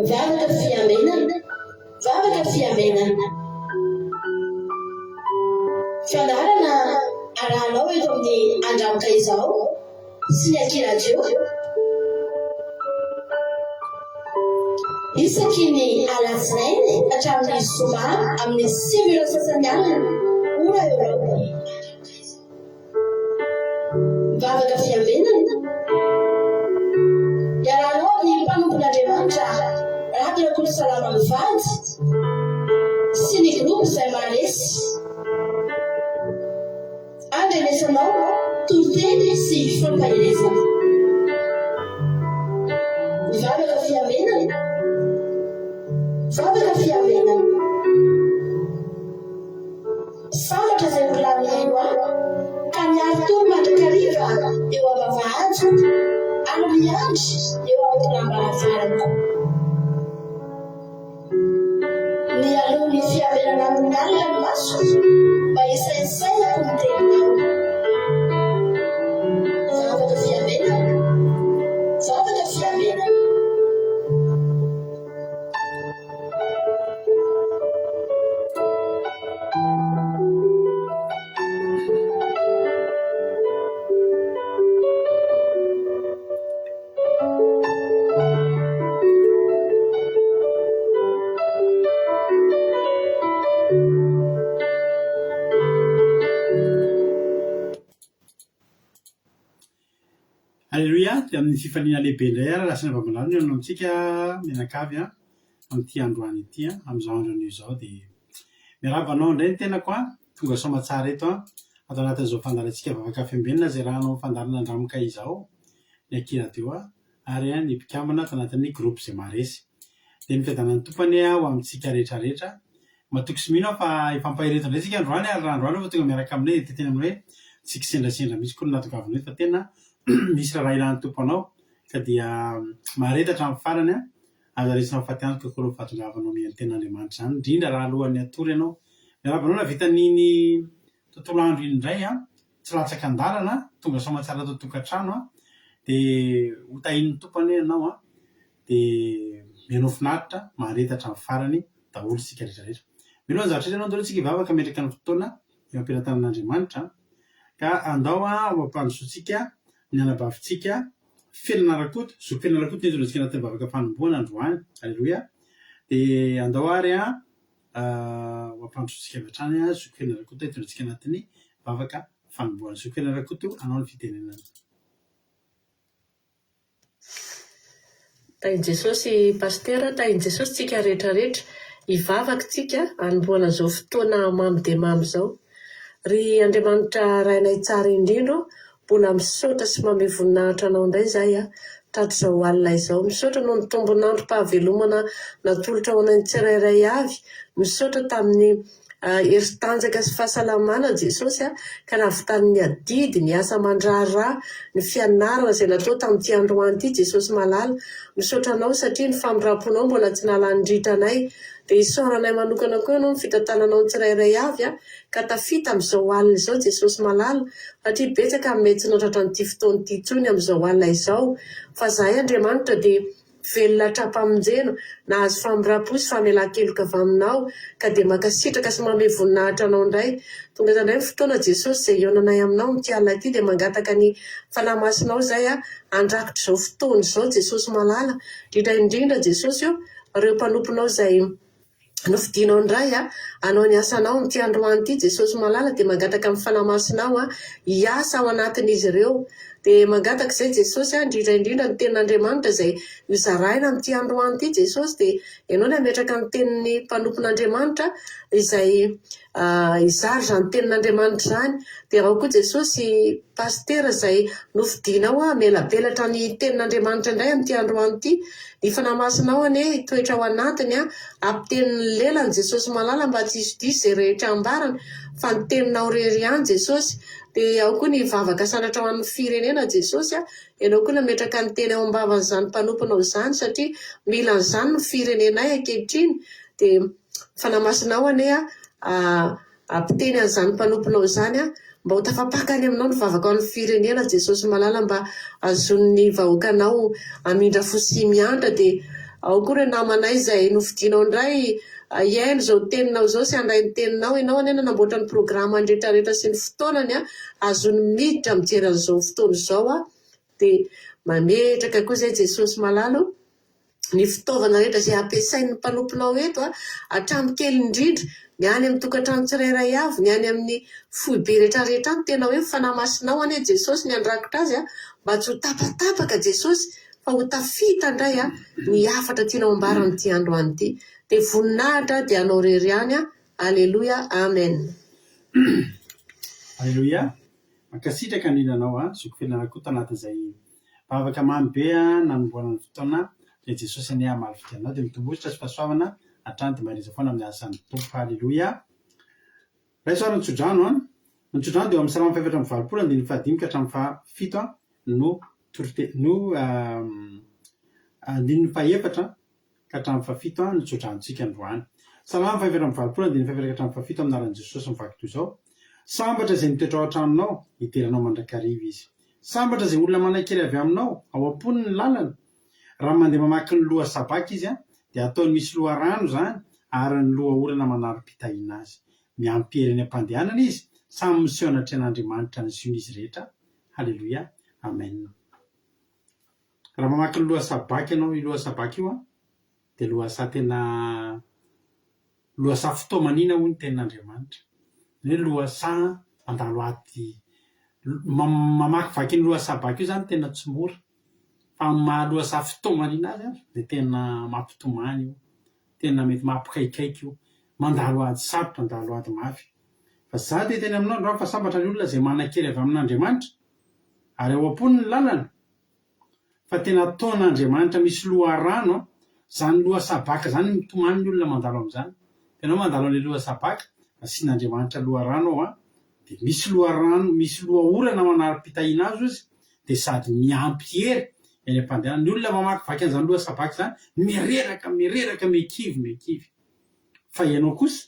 Vavaka fiambenana, vavaka fiambenana. Fandaharana arahanao eto amin'ny Andramoka Izao sy ny Aky Radio. Isaky ny alatsinainy hatramin'ny zoma amin'ny 9 ora sasany alina, ora Eoropa. Vavaka fiambenana. Iarahanao amin'ny mpanompon'Andriamanitra Rado Rakotosalama mivady sy ny groupe izay maharesy. Andrenesanao toriteny sy fampaherezana. Vavaka fiambenana. Vavaka fiambenana. Sambatra izay mbola mihaino ahy, ka miari-tory mandrakariva eo am-bavahadiko, ary miandry eo am-tolam-baravarako. Mialoha ny fiaverana amin'ny alina ny masoko, mba hisaintsainako ny teninao. Vavaka fiambenana, vavaka fiambenana. Aleloia! Dia amin'ny fifaliana lehibe indray ary lasa ny vavandrano ny eo amintsika mianakavy an, amin'ity androany ity an, amin'izao andro anio izao dia miarahaba anao indray ny tenako an, tonga soamatsara eto an, ato anatin'izao fandaharantsika vavaka fiambenana izay rahanao amin'ny fandaharana Andramoka izao, ny Aky Radio an, ary ny mpikambana ato anatin'ny groupe izay maharesy. Dia ny fiadanan'ny Tompo anie ho amintsika rehetra rehetra. Matoky sy mino aho fa hifampahery eto indray isika androany ary raha androany aho vao tonga miaraka aminay dia te-hiteny aminao hoe tsy kisendrasendra mihitsy akory ny nahatongavanao eto fa tena misy raharaha ilan'ny Tompo anao ka dia mahareta hatramin'ny farany an! Aza raisina ho faty antoka akory ny fahatongavanao mihaino tenin'Andriamanitra izany indrindra raha alohan'ny hatory ianao. Miarahaba anao nahavita an'iny tontolo andro iny indray an! Tsy latsaka an-dalana, tonga soamatsara ato an-tokantrano an! Dia ho tahian'ny Tompo anie ianao an! Dia mihainoa finaritra, mahareta hatramin'ny farany daholo isika rehetra rehetra. Mino ny zavatra rehetra ianao, andao isika hivavaka hametraka ny fotoana eo am-pelatanan'Andriamanitra an! Ka andao an ho ampandrosoantsika ny anabavintsika Felana Rakoto, zoky Felana Rakoto no entina antsika anatin'ny vavaka fanombohana androany. Aleloia! Dia andao ary an ho ampandrosoantsika avy hatrany an zoky Felana Rakoto entina antsika anatin'ny vavaka fanombohana. Zoky Felana Rakoto, anao ny fitenenana. Tahin'i Jesosy Pasitera, tahin'i Jesosy tsika rehetra rehetra. Hivavaka tsika hanombohana izao fotoana mamy dia mamy izao. Ry Andriamanitra Rainay tsara indrindra o, mbola misaotra sy mamehy voninahitra Anao indray izahay tratr'izao alina izao. Misaotra noho ny tombon'androm-pahavelomana natolotra ho anay tsirairay avy. Misaotra tamin'ny Hery tanjaka sy fahasalamana Jesosy a, ka nahavitany ny adidy, ny asa aman-draharaha, ny fianarana izay natao tamin'ity androany ity Jesosy malala. Misaotra Anao satria ny famindram-ponao mbola tsy nahalany ritra anay. Dia isaoranay manokana koa Ianao ny fitantananao ny tsirairay avy a, ka tafita amin'izao alina izao Jesosy malala, satria betsaka ny mety tsy nahatratra an'ity fotoana ity intsony amin'izao alina izao. Fa izahay Andriamanitra dia Velona hatrampamonjena, nahazo famindram-po sy famelan-keloka avy aminao, ka dia mankasitraka sy manome voninahitra Anao indray. Tonga eto indray ny fotoana Jesosy izay hihaonanay aminao amin'ity alina ity dia mangataka ny Fanahy Masinao izay handrakotra izao fotoana izao Jesosy malala, indrindra indrindra Jesosy o, ireo mpanomponao izay Nofidinao indray hanao ny asanao amin'ity androany ity Jesosy malala dia mangataka amin'ny Fanahy Masinao hiasa ao anatin'izy ireo. Dia mangataka izay Jesosy indrindra indrindra ny tenin'Andriamanitra izay nozaraina amin'ity androany ity Jesosy dia Ianao no hametraka ny tenin'ny mpanompon'Andriamanitra izay hizara izany tenin'Andriamanitra izany. Dia ao koa Jesosy Pasitera izay nofidinao hamelabelatra ny tenin'Andriamanitra indray amin'ity androany ity. Ny Fanahy Masinao anie hitoetra ao anatiny an, hampiteny ny lelany Jesosy malala mba tsy hisy diso izay rehetra ambarany fa ny teninao irery ihany Jesosy, dia ao koa ny vavaka asandratra ho an'ny firenena Jesosy a, Ianao koa nametraka ny teny ao am-bavan'izany mpanomponao izany satria mila an'izany ny firenenay ankehitriny, dia ny Fanahy Masinao anie a, Hampiteny an'izany mpanomponao izany aho, mba ho tafapaka any aminao ny vavaka ho an'ny firenena, Jesosy malala, mba hahazoan'ny vahoakanao hamindra fo sy miantra, dia Ao koa ireo namanay izay nofidinao indray hihaino izao teninao izao sy handray ny teninao. Ianao anie nanamboatra ny programany rehetra rehetra sy ny fotoanany ahazoany miditra mijery an'izao fotoana izao. Dia mametraka koa izay Jesosy malala o. Ny fitaovana rehetra izay ampiasain'ny mpanomponao eto, hatramin'ny kely indrindra, ny any amin'ny tokantrano tsirairay avy, ny any amin'ny foibe rehetra rehetra any, tena hoe ny Fanahy Masinao anie Jesosy ny handrakotra azy mba tsy ho tapatapaka Jesosy fa ho tafita indray ny hafatra tianao ambara amin'ity androany ity. Dia voninahitra dia anao irery ihany. Aleloia. Amen. Aleloia. Mankasitraka indrindra anao a, zoky Felana Rakoto tanatin'izay vavaka mamy be a nanombohana ny fotoana dia Jesosy anie hamaly fitia anao dia mitomboa sy fahasoavana hatrany dia mahereza foana amin'ny asan'ny Tompo Haleloia. Raiso ary ny tsodrano a. Ny tsodrano dia eo amin'ny Salamo fahefatra amby 80 andininy fahadimy ka hatramin'ny fahafito a no torite no andininy fahefatra ka hatramin'ny fahafito no tso-dranontsika androany. Salamo faha-84 andininy fahefatra ka hatramin'ny fahafito amin'ny anaran'i Jesosy mivaky toy izao, Sambatra izay mitoetra ao an-tranonao, hidera anao mandrakariva izy. Sambatra izay olona manan-kery avy aminao, ao am-pony ny lalana. Raha mandeha mamaky ny loha sabaka izy, dia ataony misy loharano izany, ary ny loha orana manarom-pitahiana azy. Miampy hery eny am-pandehanana izy, samy miseho anatrehan'Andriamanitra ny ziona izy rehetra. Haleloia. Amen. Raha mamaky ny lohasaha baka ianao, io lohasaha baka io an, dia lohasaha tena lohasaha fitaomanina hoy ny tenin'Andriamanitra. Ny hoe lohasaha mandalo ady, mamakivaky iny lohasaha baka io izany tena tsy mora. Fa amin'ny maha lohasaha fitaomanina azy an, dia tena mampitomany io, tena mety mampikaikaika io, mandalo ady sarotra, mandalo ady mafy. Fa izaho te hiteny aminao androany fa sambatra ny olona izay manan-kery avy amin'Andriamanitra, ary ao am-pony ny lalana, Fa tena ataon'Andriamanitra misy loharano an, zany loha sabaka zany mitomany ny olona mandalo amin'izany, ianao mandalo an'ilay loha sabaka, asian'Andriamanitra loharano ao an, dia misy loharano, misy loha orana manari-pitahiana azy ozy, dia sady miampy hery eny am-pandehanana, ny olona mamakivaky an'izany loha sabaka izany, mireraka, mireraka, miakivy, miakivy. Fa ianao kosa,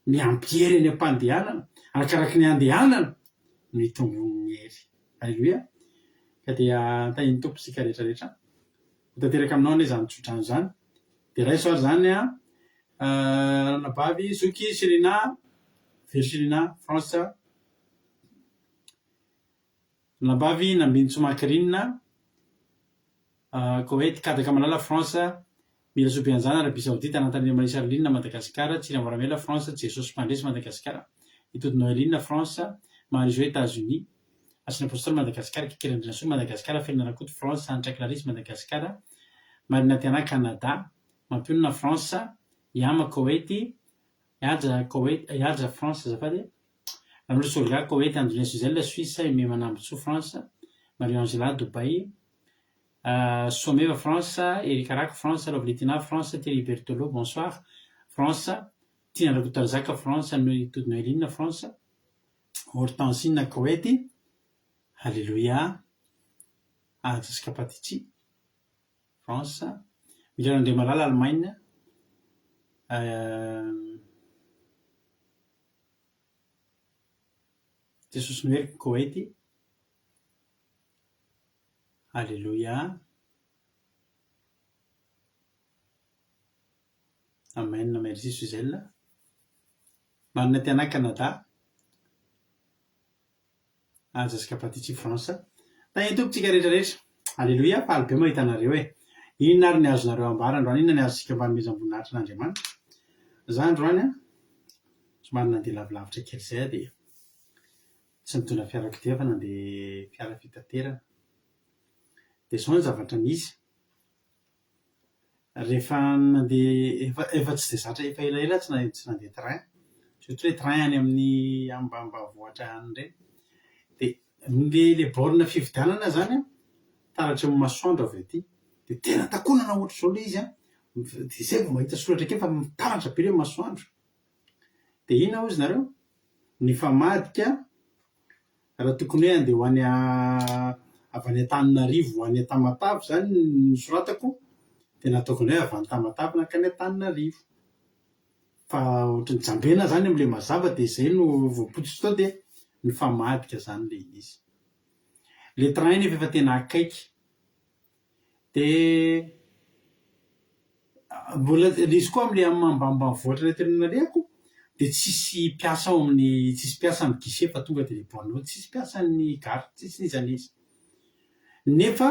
miampy hery eny am-pandehanana, arakaraky ny andehanana no itomboan'ny hery. Aleloia! Ka dia tahin'ny Tompo isika rehetra rehetra. Ho tanteraka aminao anie izany tsodrano izany. Dia raiso ary izany an, ranabavy Zoky Selina, Virgilina, France, ranabavy Nambinintsoa Macrine, Koweït, Kadaka Malala, France, Mirasoa Beanjana, Arabie Saoudite, Anantanirina Marie Charline, Madagascar, Tsiry Amboaramela, France, Jesosy Mpandresy, Madagascar, Itody Noeline, France, Marie Jo, Etats-Unis, Hasina Apostoly, Madagascar, Kikely Andrianasoa, Madagascar, Felina Rakoto, France, Hanitra Clarisse, Madagascar, Marina Tiana, Canada, Mampionona, France, Yama, Koweït, Haja, Koweït, Haja, France, azafady, Ranolotra Olga, Koweït, Andrina Gisèle, Suisse, Aimé Manambintsoa, France, Marie Angela, Dubaï, Someva, France, Eric Rako, France, Lovely-Tina, France, Thierry Berthelot, bonsoir, France, Tiana Rakotoarizaka, France, Tody Noeline, France, Hortensine, Koety, Alléluia, Jessica Patici, France, Mila Randriamalala, Allemagne, Jesosy Noely, Koety, Aleloia Amen merci Suzelle Marina Tiana Canada Ah Jessica Patici France Tahian'ny Tompo tsika rehetra rehetra Aleloia faly be mahita anareo e Inona ary ny azonareo ambara androany inona ny azontsika mba hanomezam-boninahitra an'Andriamanitra Za androany an somary nandeha lavilavitra kely izay aho dia Tsy nitondra fiarakodia fa nandeha fiara fitaterana. Dia izao ny zavatra nisy, rehefa nandeha, efa efa tsy dia zatra efa elaela aho tsy na- tsy nandeha train, surtout ilay train any amin'ny ambanimbanivohitra any ireny. Dia ilay ilay borne fividianana izany an, taratry ny masoandro avy aty. Dia tena takonana ohatr'izao ilay izy an, dia izay vao mahita soratra kely fa mitaratra be ilay masoandro. Dia inona hozy nareo? Nifamadika raha tokony hoe handeha ho any avy any Antananarivo ho any Tamatave izany ny nosoratako dia nataoko indray avy any Tamatave nankany Antananarivo. Fa ohatran'ny jambena izany amin'ilay mazava dia izay no voapotsitra tao dia nifamadika izany ilay izy. Ilay train nefa efa tena akaiky. Dia. Mbola ilay izy koa amin'ilay amin'ny maha ambanimbanivohitra ilay tena nalehako dia tsisy mpiasa ao amin'ny, tsisy mpiasa amin'ny guichet fa tonga dia ilay borne eo, tsisy mpiasan'ny gare, tsisy n'iza n'iza. Nefa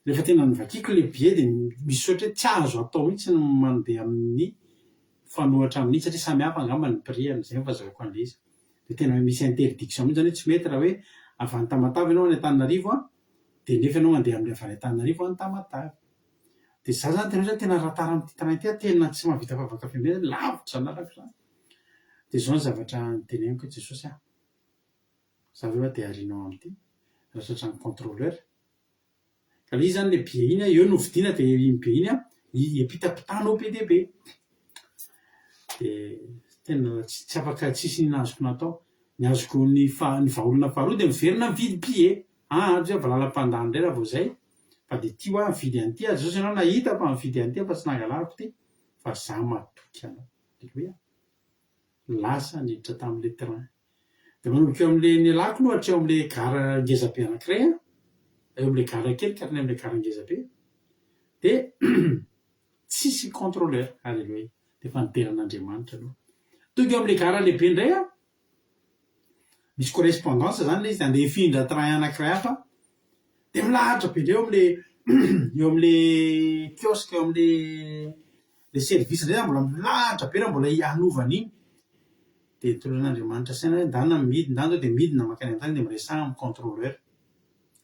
rehefa tena novakiako ilay billet dia misy soratra hoe tsy azo atao mihitsy ny mandeha amin'ny mifanohitra amin'iny satria samy hafa angamba ny prix-ny, izay no fahazahoako an'ilay izy. Dia tena hoe misy interdiction mihitsy izany hoe tsy mety raha hoe avy any Tamatave ianao any Antananarivo an, dia nefa ianao mandeha amin'ilay avy any Antananarivo any Tamatave. Dia za zany tena hoe tena raha tara amin'ity train ity aho tena tsy mahavita vavaka fiambenana, lavitra izany lalako izany. Dia izao ny zavatra noteneniko hoe Jesosy ah, za ve hoa dia arinao amin'ity raha tratran'ny contrôleur? Ka ilay izy zany ilay billet iny eo no vidiana dia iny billet iny hiampitampitana ao be dia be. Dia tena tsy afaka tsisy ny azoko natao. Ny azoko ny faha ny vahaolana faharoa dia miverina mividy billet. Aa ndry valalam-pandany indray raha vao izay fa dia ity hoa mividy an'ity aho Jesosy ianao nahita fa mividy an'ity aho fa tsy nangalariko ity fa za matoky anao. Aleloia. Lasa niditra tamin'ilay train. Dia manomboka eo amin'ilay nialako aloha hatreo amin'ilay gara ngeza be anankiray an, eo amin'ilay gara kely ka hatrany amin'ilay gara ngeza be, dia tsisy contrôleur, aleloia, dia efa nidera an'Andriamanitra aloha. Tonga eo amin'ilay gara lehibe indray aho, misy correspondance izany ilay izy, dia andeha hifindra train anankiray hafa aho, dia milahatra be indray eo amin'ilay eo amin'ilay kiosque, eo amin'ilay Le service ndray zany mbola milahatra be raha mbola hanova an'iny. Dia toloran'Andriamanitra saina hoe ndana midina, ndana zao dia midina mankany an-tany dia miresaha amin'ny contrôleur.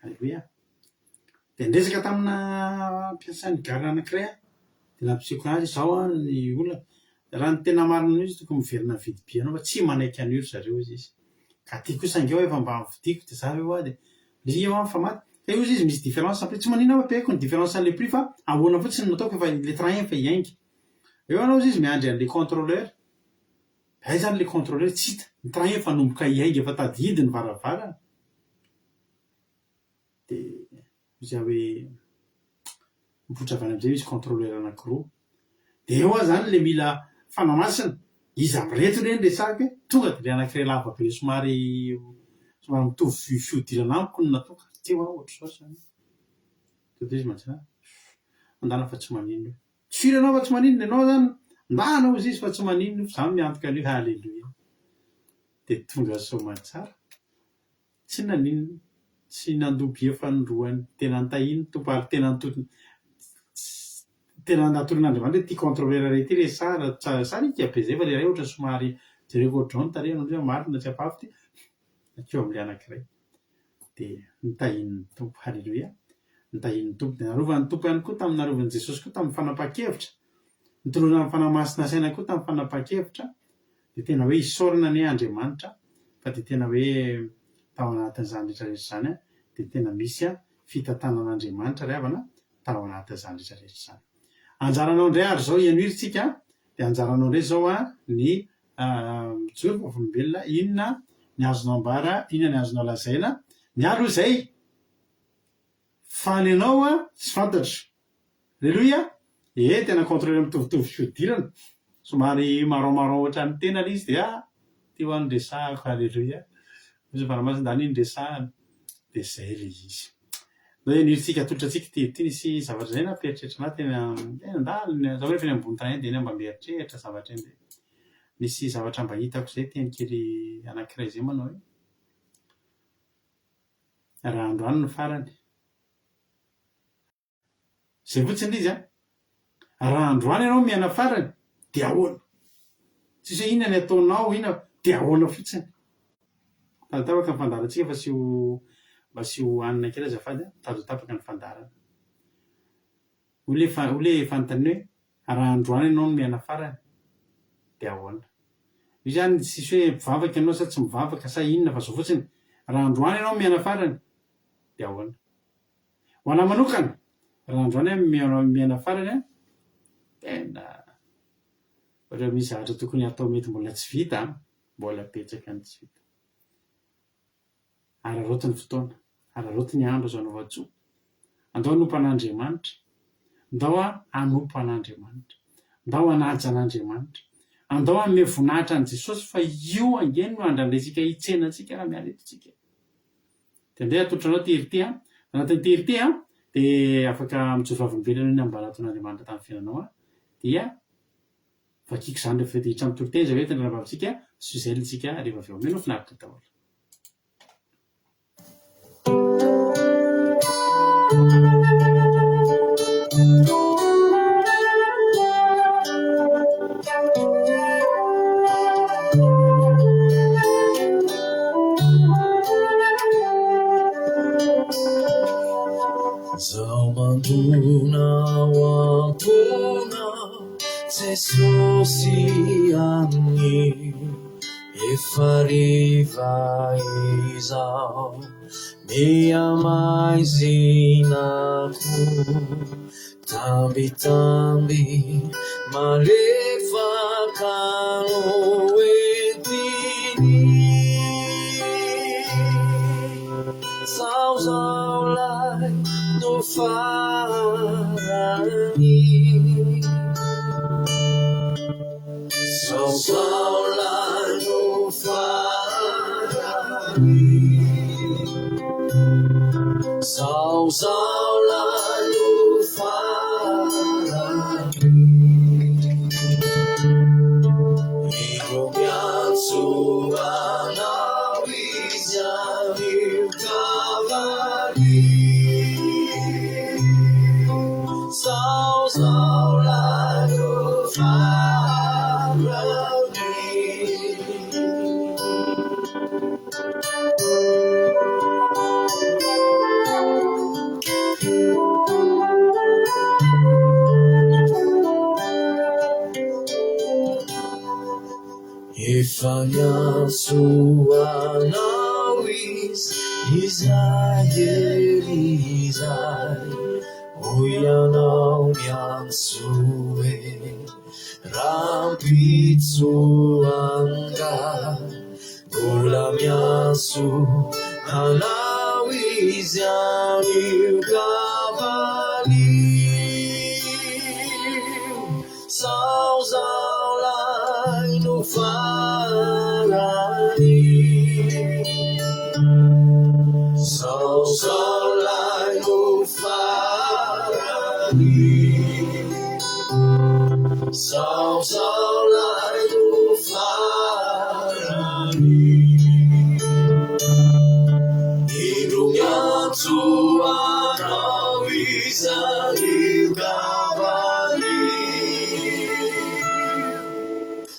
Aleloia. Dia niresaka tamina mpiasan'ny gare anankiray aho, dia nampisehoko azy izao an ny olana. Raha ny tena marina mihitsy tokony miverina mividy billet anao fa tsy manaiky an'io ry zareo hozy izy. Ka aty kosa ange aho efa mba novidiako dia za ve hoa dia izy ange hoa mifamaty. Fa io hozy izy misy différence prix, tsy maninona aho fa ny différence an'ilay prix fa ahoana fotsiny no ataoko efa ilay train efa hiainga. Eo anao hozy izy miandry an'ilay contrôleur. Aiza zany ilay contrôleur? Tsy hita. Ny train efa hanomboka hiainga efa tady hidy ny varavarana. Dia hozy aho hoe mipoitra avy any amin'izay misy contrôleur anankiroa. Dia eo aho izany ilay mila fanamasina, iza amin'ireto re no resahiko e? Tonga dia ilay anankiray lava be somary somary mitovy fihodirana amiko no nataoko, teo aho ohatr'izao izany. Tonga dia izy mantsy an, andana fa tsy maninona io. Tsy firy ianao fa tsy maninona, ianao izany ndana hozy izy fa tsy maninona io fa izaho miantoka an'io, haleloia. Dia tonga soamantsara. Tsy naninona, tsy nandoa billet fanindroany, tena nitahian'ny Tompo ary tena tena natoron'Andriamanitra hoe ity contrôleur iray ity resahana, sariaka be zay fa le iray ohatra somary jereko ohatr'izao ny tarehiny ohatra hoe marina tsy ampahafo ity, nankeo amin'ilay anankiray dia nitahian'ny Tompo, haleloia, nitahian'ny Tompo, dia narovan'ny Tompo ihany koa tamin'ny narovan'i Jesosy koa tamin'ny fanapahan-kevitra, nitoloran'ny Fanahy Masina saina koa tamin'ny fanapahan-kevitra, Dia tena hoe isaorana anie Andriamanitra fa dia tena hoe tao anatin'izany rehetra rehetra izany dia tena misy fitantanan'Andriamanitra ry havana tao anatin'izany rehetra rehetra izany. Anjaranao indray ary izao henoy ry tsika dia anjaranao indray izao ny mijoro vavolombelona inona ny azonao ambara, inona ny azonao lazaina, ny ahy aloha izay fa ny anao tsy fantatro. Aleloia! Ee, tena contrôleur mitovitovy fihodirana, somary marron marron ohatran'ny tena ilay izy dia ty hoa no resahako, aleloia! Hoy izy Fanahy Masina zany iny resahana, dia zay ilay izy. Ndao ianirintsika atolotra antsika ity ity nisy zavatra izay nampieritreritra anah teny eny an-dalana, za moa rehefa eny ambony train dia eny mba mieritreritra zavatra eny dia nisy zavatra mba hitako izay teny kely anankiray izay manao hoe raha androany no farany, Zay fotsiny ilay izy an! Raha androany ianao miaina farany dia ahoana? Tsisy hoe inona ny ataonao inona dia ahoana fotsiny. Tady tapaka ny fandaharantsika fa tsy ho mba tsy ho hanina kely azafady an, tady ho tapaka ny fandaharana. Hoy ilay hoy ilay fanontaniana hoe raha androany ianao no miaina farany dia ahoana? Io izany tsisy hoe mpivavaka ianao sa tsy mivavaka sa inona fa zao fotsiny, raha androany ianao miaina farany dia ahoana? Ho anah manokana, raha androany aho miaina farany an, tena ohatra misy zavatra tokony hatao mety mbola tsy vita an, mbola betsaka ny tsy vita. Araraoty ny fotoana, araraoty ny andro azo anaovan-tsoa. Andao hanompo an'Andriamanitra, ndao hanompo an'Andriamanitra, ndao hanaja an'Andriamanitra, andao hanome voninahitra an'i Jesosy fa io ange no andrandraintsika hitsena antsika raha miala eto tsika. Dia andeha atolotra anao ity hira ity an. Anatin'ity hira ity an, dia afaka mijoro vavolombelona ny ambaraton'Andriamanitra tamin'ny fiainanao an. Dia vakiko izany rehefa hiditra amin'ny toriteny izay hoe tena rahavavintsika Suzelle isika rehefa avy eo. Mino finaritra daholo. Zaho mandona ao am-ponao Jesosy amin'ny efa hariva izao Miha-maizina koa Tambitamby malefaka no entiny Sao zao lahy no farany Sao zao lahy no farany Sao zao lahy no farany Indro miantso anao izy anio Kavary Sao zao lahy no farany Efa niantso anao izy izay ery izay Hoy ianao miantso hoe Rahampitso angaha mbola miantso anao izy anio ka valio Sao zao lahy no farany Sao zao lahy no farany Sao zao lahy no farany Indro miantso anao izy anio ka valio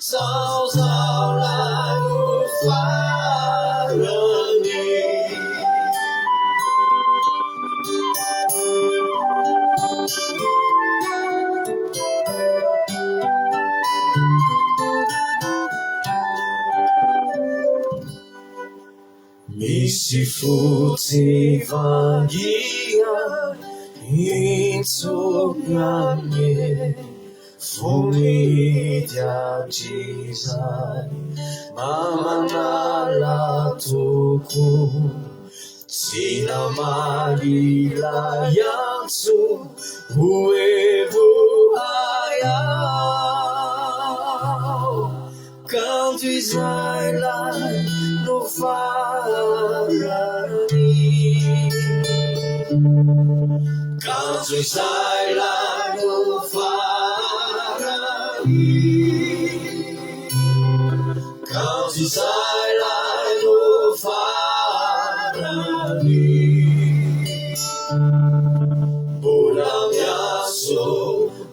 Sao zao lahy no farany. Misy fotsy vangia intsony anie Fony hatrizay Mamanala tokoa Tsy namaly ilay antso Hoe vohay aho Kanjo izay lahy no farany Kanjo izay lahy no farany Kanjo izay lahy no farany Mbola miantso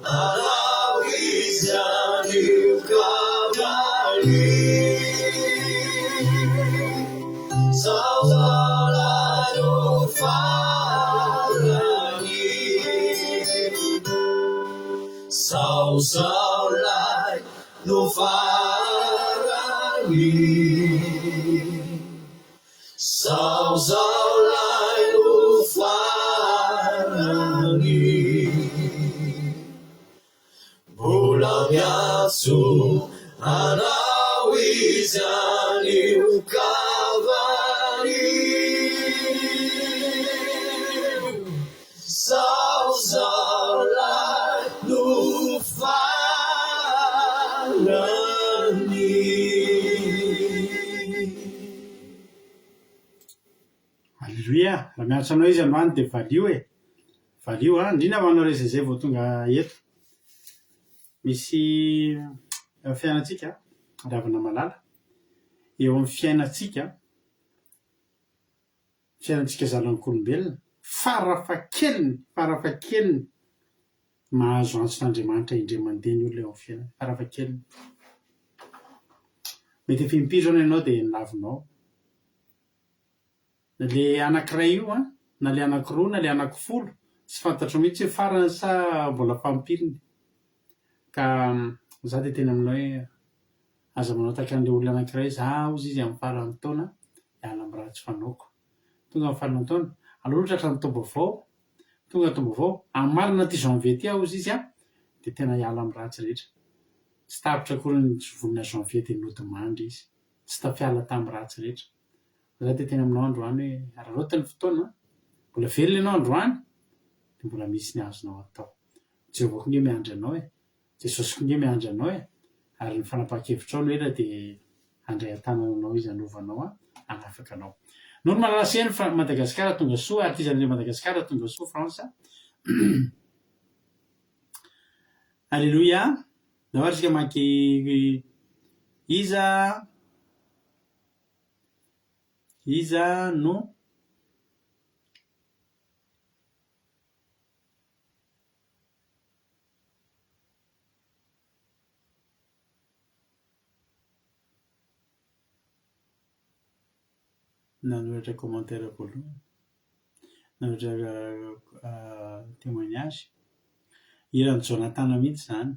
anao izy anio ka valio Sao zao lahy no farany Sao zao lahy no farany Sao zao lahy no farany Mbola miantso anao izy anio ka valio Sao zao lahy no farany. Aleloia! Raha miantso anao izy androany dia valio e! Valio an! Indrindra ho anareo izay izay vao tonga eto. Misy fiainantsika, ry havana malala, eo amin'ny fiainantsika, fiainantsika zanak'olombelona, farafahakeliny, farafahakeliny, mahazo antson'Andriamanitra indray mandeha ny olona eo amin'ny fiainany, farafahakeliny. Mety efa impiry izao ianao dia nilavinao. Na le anakiray io an, na le anakiroa, na le anakifolo, tsy fantatro mihitsy hoe farany sa mbola fampiriny. Ka za dia tena aminao hoe aza manao tahaka an'ilay olona anakiray, za hozy izy amin'ny faran'ny taona hiala amin'ny ratsy fanaoko. Tonga ny faran'ny taona, aleo aloha tratran'ny taom-baovao, tonga ny taom-baovao, amin'ny marina ity janvier ity aho hozy izy an, dia tena hiala amin'ny ratsy rehetra. Tsy tapitra akory ny volana janvier dia nodimandry izy. Tsy tafiala tamin'ny ratsy rehetra. Za dia tena aminao androany hoe araraoty ny fotoana, mbola velona ianao androany dia mbola misy ny azonao atao. Jehovah koa nge miandry anao e, Jesosy koa nge miandry anao e, ary ny fanapahan-kevitrao no ela dia handray an-tanana anao Izy hanova anao hanafaka anao. Noro malala seny fa Madagascar tonga soa, artiste de Madagascar tonga soa France. Alléluia. Ndao ary isika mamaky iza Iza no nanoratra commentaire voalohany? Nanoratra témoignage? Hiran'i Jonathan mihitsy izany.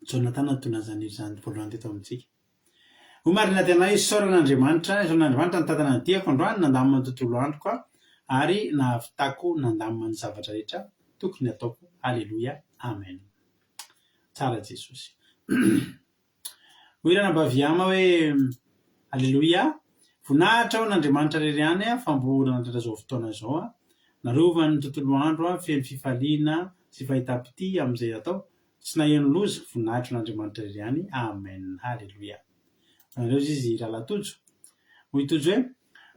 Jonathan nitondra an'izany hira izany voalohany teto amintsika. Hoy marina tena hoe isaorana Andriamanitra, isaorana Andriamanitra nitantana ny diako androany, nandamina ny tontolo androko aho ary nahavitako nandamina ny zavatra rehetra tokony hataoko. Aleloia. Amen. Tsara Jesosy. Hoy Ranabavy Yama hoe, Aleloia, voninahitra ho an'Andriamanitra irery ihany fa mbola nahatratra izao fotoana izao aho. Narovany ny tontolo andro aho, feno fifaliana sy fahitam-pitia amin'izay atao. Tsy naheno loza, voninahitra ho an'Andriamanitra irery ihany. Amen. Haleloia. Nareo izy Rahalahy Tojo. Hoy Tojo hoe,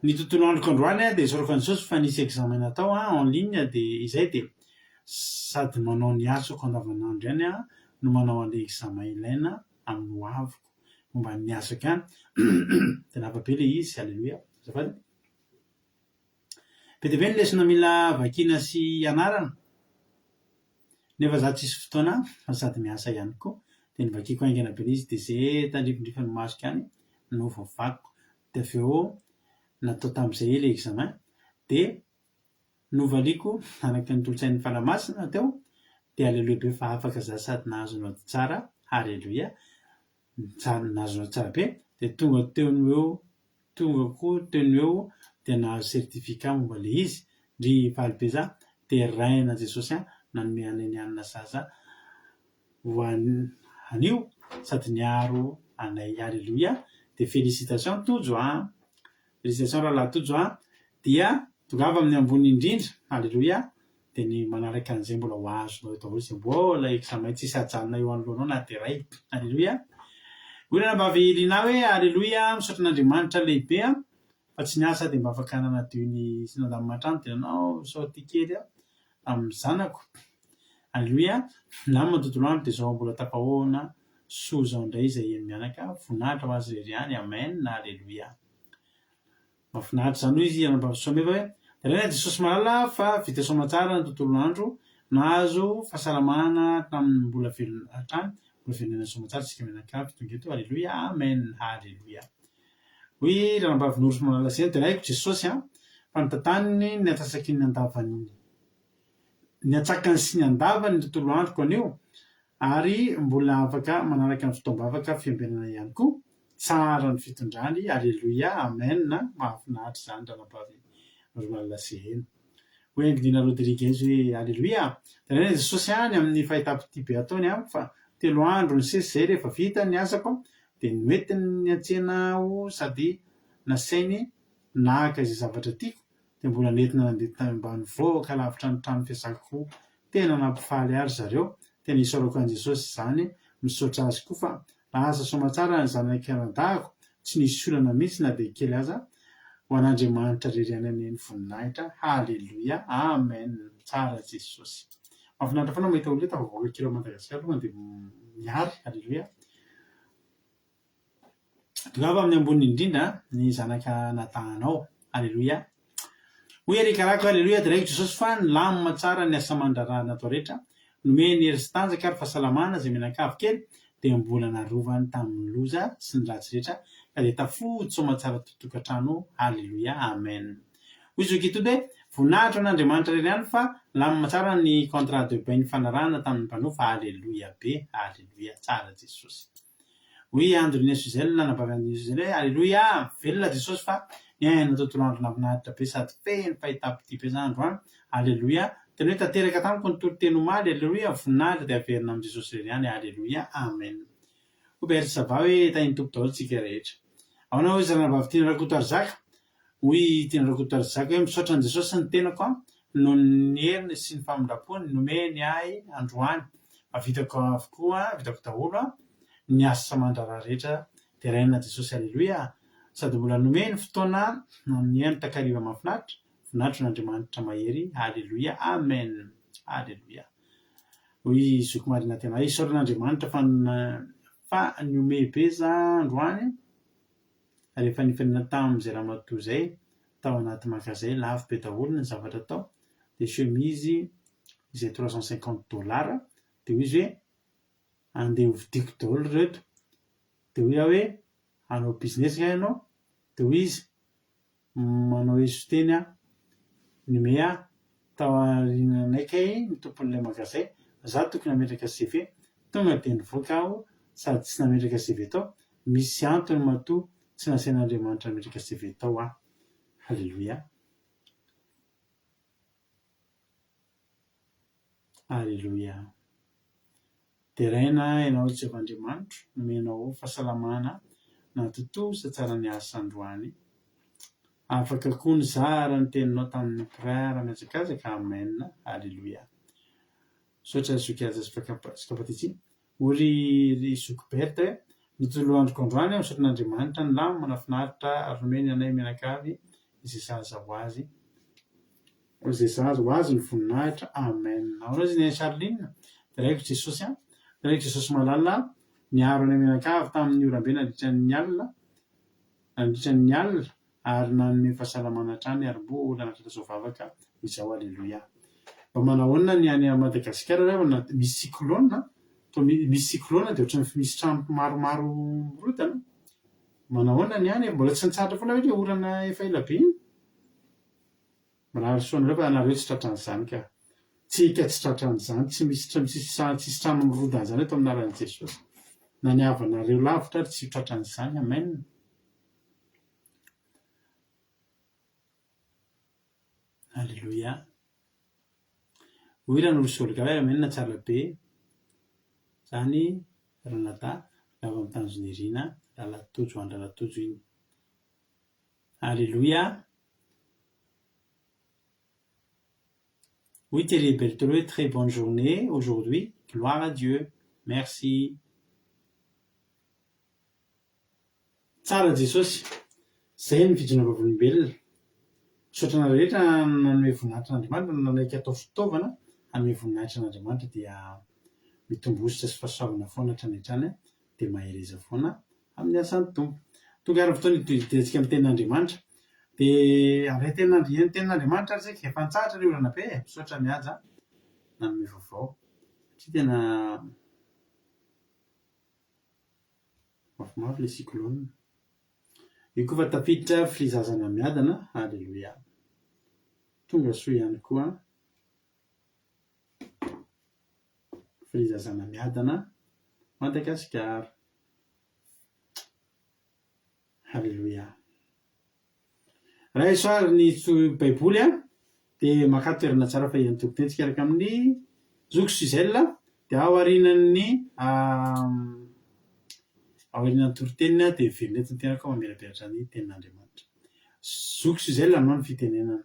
Ny tontolo androko androany dia isaorako an'i Jesosy fa nisy examen natao en ligne dia izay dia sady manao ny asako andavanandro ihany aho no manao an'ilay examen ilaina amin'ny ho aviko momba ny asako ihany dia lava be ilay izy, aleloia, azafady. Be dia be ny lesona mila vakiana sy ianarana nefa za tsisy fotoana fa sady miasa ihany koa dia novakiako haingana be ilay izy dia ze tandrifindrifin'ny masoko ihany no voavakiko dia avy eo natao tamin'izay ilay examen dia novaliako araka ny tolo-tsain'ny Fanahy Masina teo dia aleloia be fa afaka za sady nahazo naoty tsara, haleloia, tsara nahazo naoty tsara be dia tonga teo no eo tonga koa teo no eo dia nahazo certificat momba ilay izy, ndry faly be za, dia raina Jesosy ahy nanome anay nianina zaza ho anio sady niaro anay aleloia dia félicitation Tojo a! Félicitation rahalahy Tojo a! Dia tongava amin'ny ambony indrindra aleloia dia ny manaraka an'izay mbola ho azonao eo daholo izay mbola examen tsisy hajanona eo anoloanao na dia iray. Aleloia. Hoy ranabavy Lina hoe Aleloia, misaotra an'Andriamanitra lehibe aho fa tsy niasa dia mba afaka nanadio ny sy nandamina trano dia nanao sortie kely aho tamin'ny zanako. Aleloia. Milamina ny tontolo andro dia izao mbola tafahoana soa izao indray izay heno mianaka. Voninahitra ho azy irery ihany. Amen. Aleloia. Mahafinaritra izany hoy izy anabavy Soameva hoe, Deraina Jesosy malala fa vita soamatsara ny tontolo andro, nahazo fahasalamana hatramin'ny mbola velona hatrany, mbola velona aina soamatsara isika mianakavy tonga eto, Aleloia, Amen, Haleloia. Hoy ranabavy Noro Malala Seny, Deraiko Jesosy an, fa notantaniny ny antsasaky ny andavany, ny antsakany sy ny andavany ny tontolo androko anio, Ary mbola afaka manaraka ny fotoam-bavaka fiambenana ihany koa. Tsara ny fitondrany. Aleloia. Amen. Mahafinaritra izany ranabavy Romalina Seheno. Hoy Angelina Rodriguez hoe, Aleloia. Deraina Jesosy any amin'ny fahitam-pitia be ataony amiko fa telo andro nisesy izay rehefa vita ny asako dia noentiny niantsena aho sady nasainy naka izay zavatra tiako dia mbola nentina nandeha tany ambanivohitra lavitra ny trano fiasako koa. Tena nampifaly ahy ry zareo. Tena isaorako an'i Jesosy izany, misaotra azy koa fa lasa soamatsara ny zanak'i anadahiko, tsy nisy olana mihitsy na dia kely aza. Ho an'Andriamanitra irery ihany anie ny voninahitra. Haleloia. Amen. Tsara Jesosy. Mahafinaritra foana mahita olona tafavoaka kely ao Madagasikara tonga dia mihary. Aleloia. Tongava amin'ny ambony indrindra ny zanaka natahanao. Aleloia. Hoy Eric Rako, Aleloia, deraiko Jesosy fa nilamina tsara ny asa aman-draharaha natao rehetra. Nomeny hery sy tanjaka ary fahasalamana izay mianakavy kely dia mbola narovany tamin'ny loza sy ny ratsy rehetra ka dia tafody soamatsara totokantrano. Aleloia. Amen. Hoy Zoky Tody hoe, Voninahitra ho an'Andriamanitra irery ihany fa nilamina tsara ny contrat de bail nifanarahana tamin'ny mpanofa. Aleloia be. Aleloia. Tsara Jesosy. Hoy i Andrine Suzelle, anabavy Andrine Suzelle hoe, Aleloia! Velona Jesosy fa niaina tontolo andro nahafinaritra be sady feno fahitam-pitia be za androany. Aleloia! Tena hoe tanteraka tamiko ny toriteny omaly. Aleloia! Voninahitra dia averina amin'i Jesosy irery ihany. Aleloia! Amen. Hoy Berthe Sava hoe, Tahin'ny Tompo daholo tsika rehetra. Ahoana hoy izy ranabavy Tiana Rakotoarizaka? Hoy i Tiana Rakotoarizaka hoe, Misaotra an'i Jesosy ny tenako an, noho ny heriny sy ny famindrampony nomeny ahy androany. Fa vitako avokoa, vitako daholo an, ny asa aman-draharaha rehetra. Deraina Jesosy Aleloia! Sady mbola nomeny fotoana amin'ny haino takariva mahafinaritra, voninahitro an'Andriamanitra mahery Aleloia Amen! Aleloia! Hoy i Zoky Marina Tena, Isaorana Andriamanitra fa fa nihomehy be za androany. Rehefa nifanena tamin'izay ramatoa izay tao anaty magazay lafo be daholo ny zavatra tao dia chemise izay 350 dollars dia hoy izy hoe andeha hovidiako daholo ireto dia hoy aho hoe hanao business nga ianao dia hoy izy Manao eso-teny aho. Nihomehy aho. Tao aoriananay kay ny tompon'ilay magazay, za tokony hametraka CV. Tonga dia nivoaka aho sady tsy nametraka CV tao. Misy antony matoa tsy nasain'Andriamanitra nametraka CV tao aho. Haleloia. Aleloia. Deraina Ianao Jehovah Andriamanitro, nomenao fahasalamana nahatontosa tsara ny asa androany. Afaka koa nizara ny teninao tamin'ny mpiray mihazakazaka Amen Aleloia. Misaotra zoky Haja sy Kapatitsy. Hoy ry ry zoky Berthe hoe, Ny tontolo androko androany aho misaotra an'Andriamanitra nilamina nahafinaritra ary nomeny anay mianakavy izay sahaza ho azy. Ho izay sahaza ho azy ny voninahitra. Amen. Ahoana izy Neny Charline? Deraiko Jesosy an. Deraiko Jesosy malala niaro anay mianakavy tamin'ny oram-be nandritra ny alina nandritra ny alina ary nanome fahasalamana hatrany ary mbola nahatratra izao vavaka izao Aleloia. Mba manahoana ny any Madagasikara ry havana misy cyclone an? Toa misy cyclone dia ohatran'ny misy trano maromaro mirodana. Manahoana ny any e? Mbola tsy nitsahatra foana ve ilay orana efa ela be iny? Mirary soa anareo fa nareo tsy tratran'izany ka. Tsika tsy tratran'izany, tsy misy tsisy trano mirodana izany eto amin'ny anaran'i Jesosy. Na ny havanareo lavitra ary tsy ho tratran'izany. Amen. Alléluia. Hoy Ranoro Olga hoe Amen tsara be zany Ranadahy lava amin'ny tanjon'Irina Ralatojo any Ralatojo iny. Alléluia. Hoy Thierry Berthelot hoe très bonne journée aujourd'hui, gloire à Dieu. Merci. Tsara Jesosy. Zay ny fijoroana vavolombelona. Misaotra anareo rehetra nanome voninahitra an'Andriamanitra, nanaiky atao fitaovana hanome voninahitra an'Andriamanitra dia mitombo hosotra sy fahasoavana foana hatrany hatrany dia mahereza foana amin'ny asan'ny Tompo. Tonga ary ny fotoana hidirantsika amin'ny tenin'Andriamanitra. Dia handray tenin'Andri- ny tenin'Andriamanitra ary isika. Efa nitsahatra ny orana be e! Misaotra Mihaja nanome vaovao. Satria tena mafimafy ilay cyclone. Io koa fa tafiditra frizazana miadana, Aleloia. Tonga soa ihany koa frizazana miadana Madagasikara. Haleloia. Raiso ary ny Baiboly a, dia makà toerana tsara fa hiantompony tsika araka amin'ny zoky Suzelle dia ao aorianan'ny ao aorianan'ny toriteniny dia miverina eto ny tenako mamelabelatra ny tenin'Andriamanitra. Zoky Suzelle anao ny fitenenana.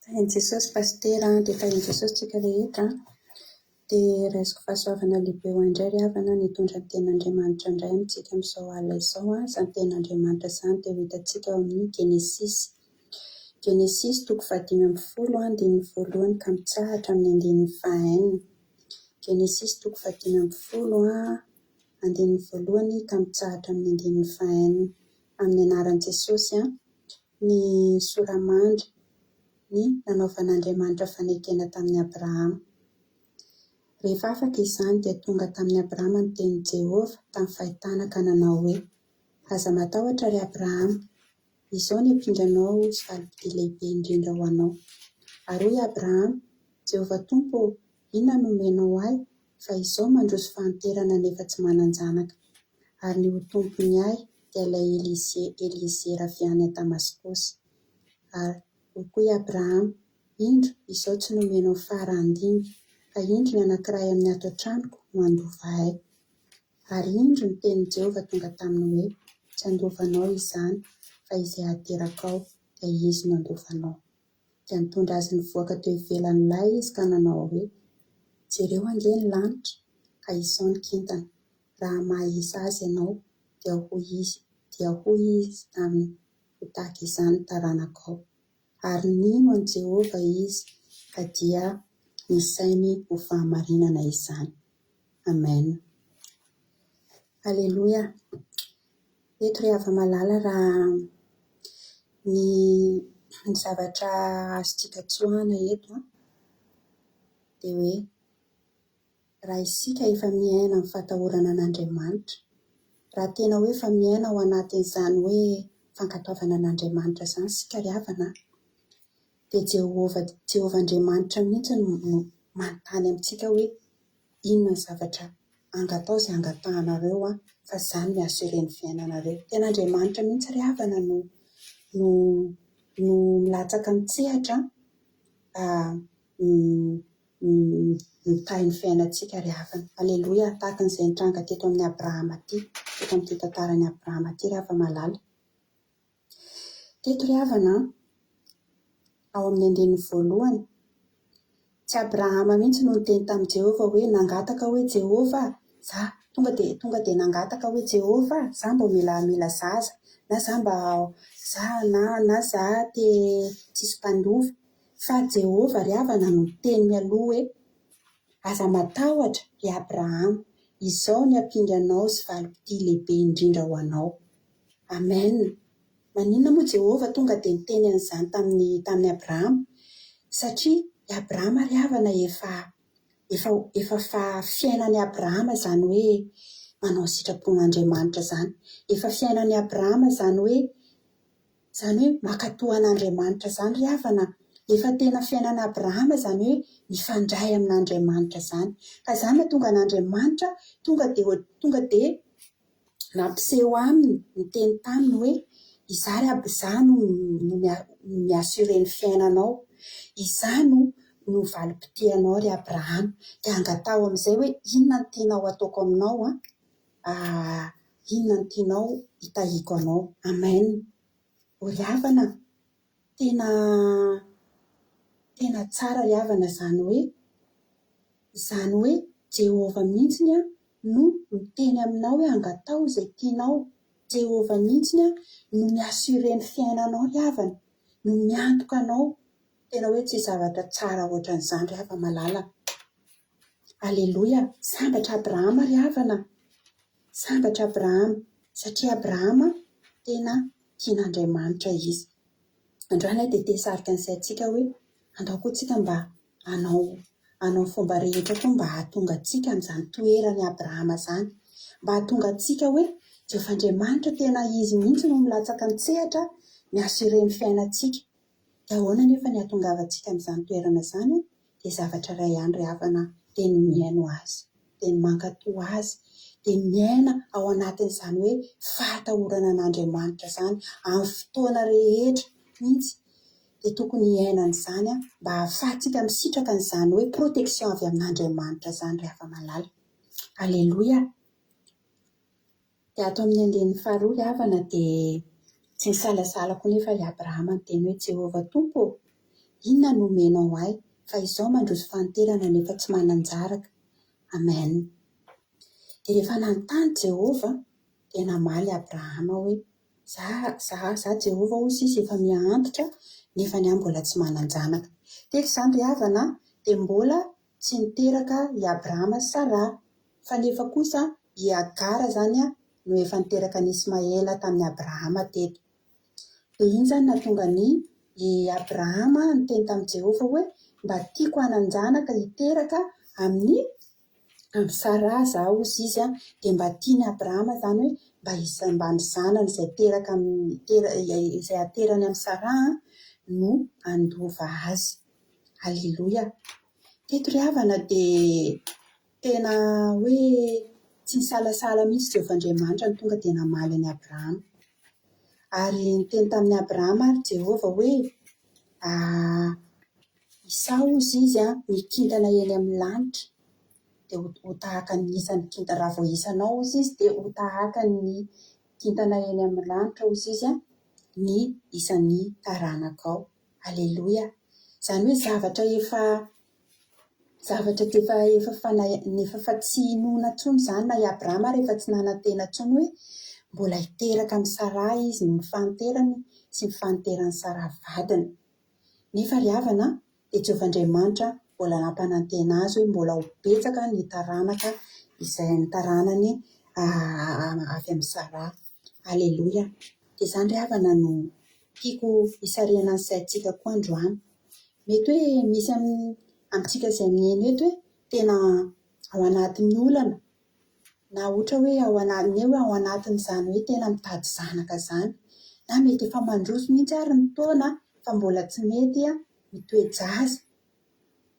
Tahin'i Jesosy Pasitera an, dia tahin'i Jesosy tsika rehetra an. Dia raisiko fahasoavana lehibe ho ahy indray ry havana ny hitondra ny tenin'Andriamanitra indray amintsika amin'izao alina izao an. Izany tenin'Andriamanitra izany dia ho hitantsika ao amin'ny Genesisy. Genesisy toko fahadimy ambin'ny folo andininy voalohany ka mitsahatra amin'ny andininy fahaenina. Genesisy toko fahadimy ambin'ny folo andininy voalohany ka mitsahatra amin'ny andininy fahaenina. Amin'ny anaran'i Jesosy an. Ny sora-mandry ny nanaovan'Andriamanitra fanekena tamin'i Abrahama. Rehefa afaka izany dia tonga tamin'i Abrahama ny tenin'i Jehovah tamin'ny fahitana ka nanao hoe, Aza matahotra, ry Abrahama. Izao ny ampinganao sy valim-pitia lehibe indrindra ho anao. Ary hoy Abrahama, Jehovah Tompo ô, inona no omenao ahy, fa izao mandroso fahanterana nefa tsy manan-janaka? Ary ny ho tompony ahy dia ilay Eliezera avy any Damaskosy. Ary hoy koa i Abrahama, Indro, izao tsy nomenao fara handimby, ka indro ny anankiray amin'ny ato an-tranoko no handova ahy. Ary indro ny tenin'i Jehovah tonga taminy hoe, Tsy handova anao izany, fa izay haterakao, dia izy no handova anao. Dia nitondra azy nivoaka teo ivelan'ny lay izy ka nanao hoe, Jereo ange ny lanitra, ka isao ny kintana, raha mahay isa azy ianao, dia hoy izy, dia hoy izy taminy, Ho tahaka izany ny taranakao. Ary nino an'i Jehovah izy, ka dia nisainy ho fahamarinana izany. Amen. Aleloia. Eto ry hava-malala raha ny ny zavatra azontsika tsoahana eto an, dia hoe raha isika efa miaina amin'ny fahatahorana an'Andriamanitra, raha tena hoe efa miaina ao anatin'izany hoe fankatoavana an'Andriamanitra izany isika ry havana an, dia Jehovah, Jehovah Andriamanitra mihitsy no manontany amintsika hoe inona ny zavatra angataho izay angatahanareo an, fa izany mi-assurer ny fiainanareo. Tena Andriamanitra mihitsy ry havana no no no milatsaka an-tsehatra an, mitahy ny fiainantsika ry havana. Aleloia! Tahaka an'izay nitranga teto amin'i Abrahama ity, teto amin'ity tantaran'i Abrahama ity ry hava-malala. Teto ry havana an, ao amin'ny andininy voalohany, tsy Abrahama mihitsy no niteny tamin'i Jehovah hoe nangataka hoe Jehovah a, za, tonga dia tonga dia nangataka hoe Jehovah a, za mba mila mila zaza, na za mba za na na za te tsisy mpandova. Fa Jehovah ry havana no niteny mialoha hoe, Aza matahotra, ry Abrahama, izao ny ampinganao sy valim-pitia lehibe indrindra ho anao. Amen! Maninona moa Jehovah tonga dia niteny an'izany tamin'i tamin'i Abrahama? Satria i Abrahama ry havana efa efa efa fa fiainan'i Abrahama izany hoe manao ny sitrapon'Andriamanitra izany. Efa fiainan'i Abrahama izany hoe izany hoe mankatò an'Andriamanitra izany ry havana. Efa tena fiainan'i Abrahama izany hoe mifandray amin'Andriamanitra izany. Ka izany mahatonga an'Andriamanitra tonga dia tonga dia nampiseho aminy, niteny taminy hoe, Izaho ry Abba, izaho no no mi-assurer ny fiainanao, izaho no no valim-pitianao ry Abrahama. Dia angataho amin'izay hoe inona no tianao hataoko aminao an, inona no tianao hitahiako anao. Amen. O ry havana, tena tena tsara ry havana izany hoe, izany hoe Jehovah mihitsy an no miteny aminao hoe angataho izay tianao. Jehovah mihitsy no mi-assurer ny fiainanao ry havana, no miantoka anao. Tena hoe tsy zavatra tsara ohatran'izany ry hava-malala. Aleloia! Sambatra Abrahama ry havana! Sambatra Abrahama, satria Abrahama tena tian'Andriamanitra izy. Androany aho dia te hisarika ny saintsika hoe andao koa tsika mba hanao hanao ny fomba rehetra koa mba hahatonga antsika amin'izany toeran'i Abrahama izany. Mba hahatonga antsika hoe Jehovah Andriamanitra tena Izy mihitsy no milatsaka an-tsehatra mi-assurer ny fiainantsika. Dia ahoana anefa ny hahatongavantsika amin'izany toerana izany? Dia zavatra iray ihany ry havana, dia ny mihaino Azy, dia ny mankatò Azy, dia ny miaina ao anatin'izany hoe fahatahorana an'Andriamanitra izany amin'ny fotoana rehetra mihitsy. Dia tokony hiaina an'izany mba hahafahantsika misitraka an'izany hoe protection avy amin'Andriamanitra izany ry hava-malala. Aleloia! Dia ato amin'ny andininy faharoa ry havana dia tsy nisalasala koa nefa i Abrahama niteny hoe, Jehovah Tompo ô, Inona no omenao ahy, fa izao mandroso fahanterana nefa tsy manan-jaraka? Amen. Dia rehefa nanontany Jehovah, dia namaly Abrahama hoe, Za, za, za Jehovah hoy sisa efa miha-antitra, nefa ny ahy mbola tsy manan-janaka. Teto izany ry havana dia mbola tsy niteraka i Abrahama sy Saraha, fa nefa kosa i Hagara izany no efa niteraka an'i Ismaela tamin'i Abrahama teto. Dia iny izany nahatonga an'i i Abrahama niteny tamin'i Jehovah hoe, Mba tiako hanan-janaka hiteraka amin'i amin'i Saraha izaho, hozy izy an. Dia mba tian'i Abrahama izany hoe mba hisy mba ny zanany izay teraka amin'ny tera izay haterany amin'i Saraha no handova azy. Aleloia. Teto ry havana dia tena hoe tsy nisalasala mihitsy Jehovah Andriamanitra no tonga dia namaly an'i Abrahama. Ary niteny tamin'i Abrahama ary Jehovah hoe, Isao hozy izy ny kintana eny amin'ny lanitra, dia ho tahaka ny isan'ny kintana, raha vao isanao hozy izy dia ho tahaka ny kintana eny amin'ny lanitra hozy izy ny isan'ny taranakao. Aleloia! Izany hoe zavatra efa zavatra efa efa fanahy efa fa tsy inoana intsony izany na i Abrahama ary efa tsy nanantena intsony hoe mbola hiteraka amin'i Saraha izy noho ny fahanterany sy ny fahanteran'i Saraha vadiny. Nefa ry havana dia Jehovah Andriamanitra mbola nampanantena azy hoe mbola ho betsaka ny taranaka izay ny taranany avy amin'i Saraha. Aleloia! Dia izany ry havana no tiako hisarihana ny saintsika koa androany. Mety hoe misy amintsika izay mihaino eto hoe tena ao anatin'ny olana na ohatra hoe ao anatin'ny hoe ao anatin'izany hoe tena mitady zanaka izany. Na mety efa mandroso mihitsy ary ny taona fa mbola tsy mety mitoe-jaza.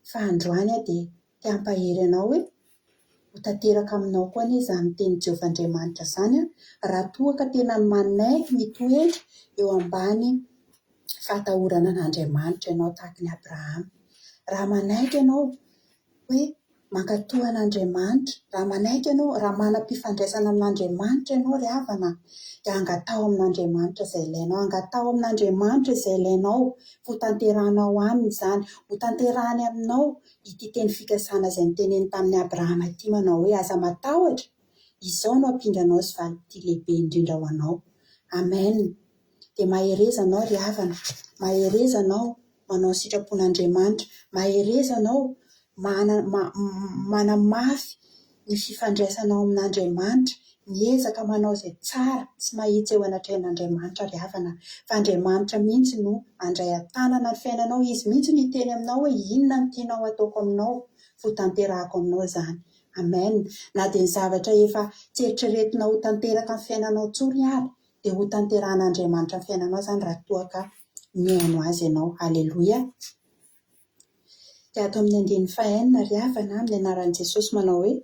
Fa androany aho dia te hampahery anao hoe ho tanteraka aminao koa anie izany tenin'i Jehovah Andriamanitra izany raha toa ka tena manaiky mitoetra eo ambany fahatahorana an'Andriamanitra ianao tahaka an'i Abrahama. Raha manaiky ianao hoe mankatò an'Andriamanitra, raha manaiky ianao, raha manam-pifandraisana amin'Andriamanitra ianao ry havana, dia angataho amin'Andriamanitra izay ilainao, angataho amin'Andriamanitra izay ilainao, fa hotanterahanao aminy izany, hotanterahany aminao ity teny fikasana izay noteneniny tamin'i Abrahama ity manao hoe, Aza matahotra, izao no ampinganao sy valim-pitia lehibe indrindra ho anao. Amen. Dia mahereza anao ry havana, mahereza anao manao ny sitrapon'Andriamanitra, mahereza anao manamafy ny fifandraisanao amin'Andriamanitra, miezaka manao izay tsara sy mahitsy eo anatrehan'Andriamanitra ry havana, fa Andriamanitra mihitsy no handray an-tanana ny fiainanao, Izy mihitsy no hiteny aminao hoe inona no tianao hataoko aminao, fa ho tanterahako aminao izany. Amen. Na dia ny zavatra efa tsy eritreretinao ho tanteraka amin'ny fiainanao intsony ary dia ho tanterahan'Andriamanitra amin'ny fiainanao izany raha toa ka mihaino Azy ianao. Aleloia. Dia ato amin'ny andininy fahenina ry havana, amin'ny anaran'i Jesosy manao hoe,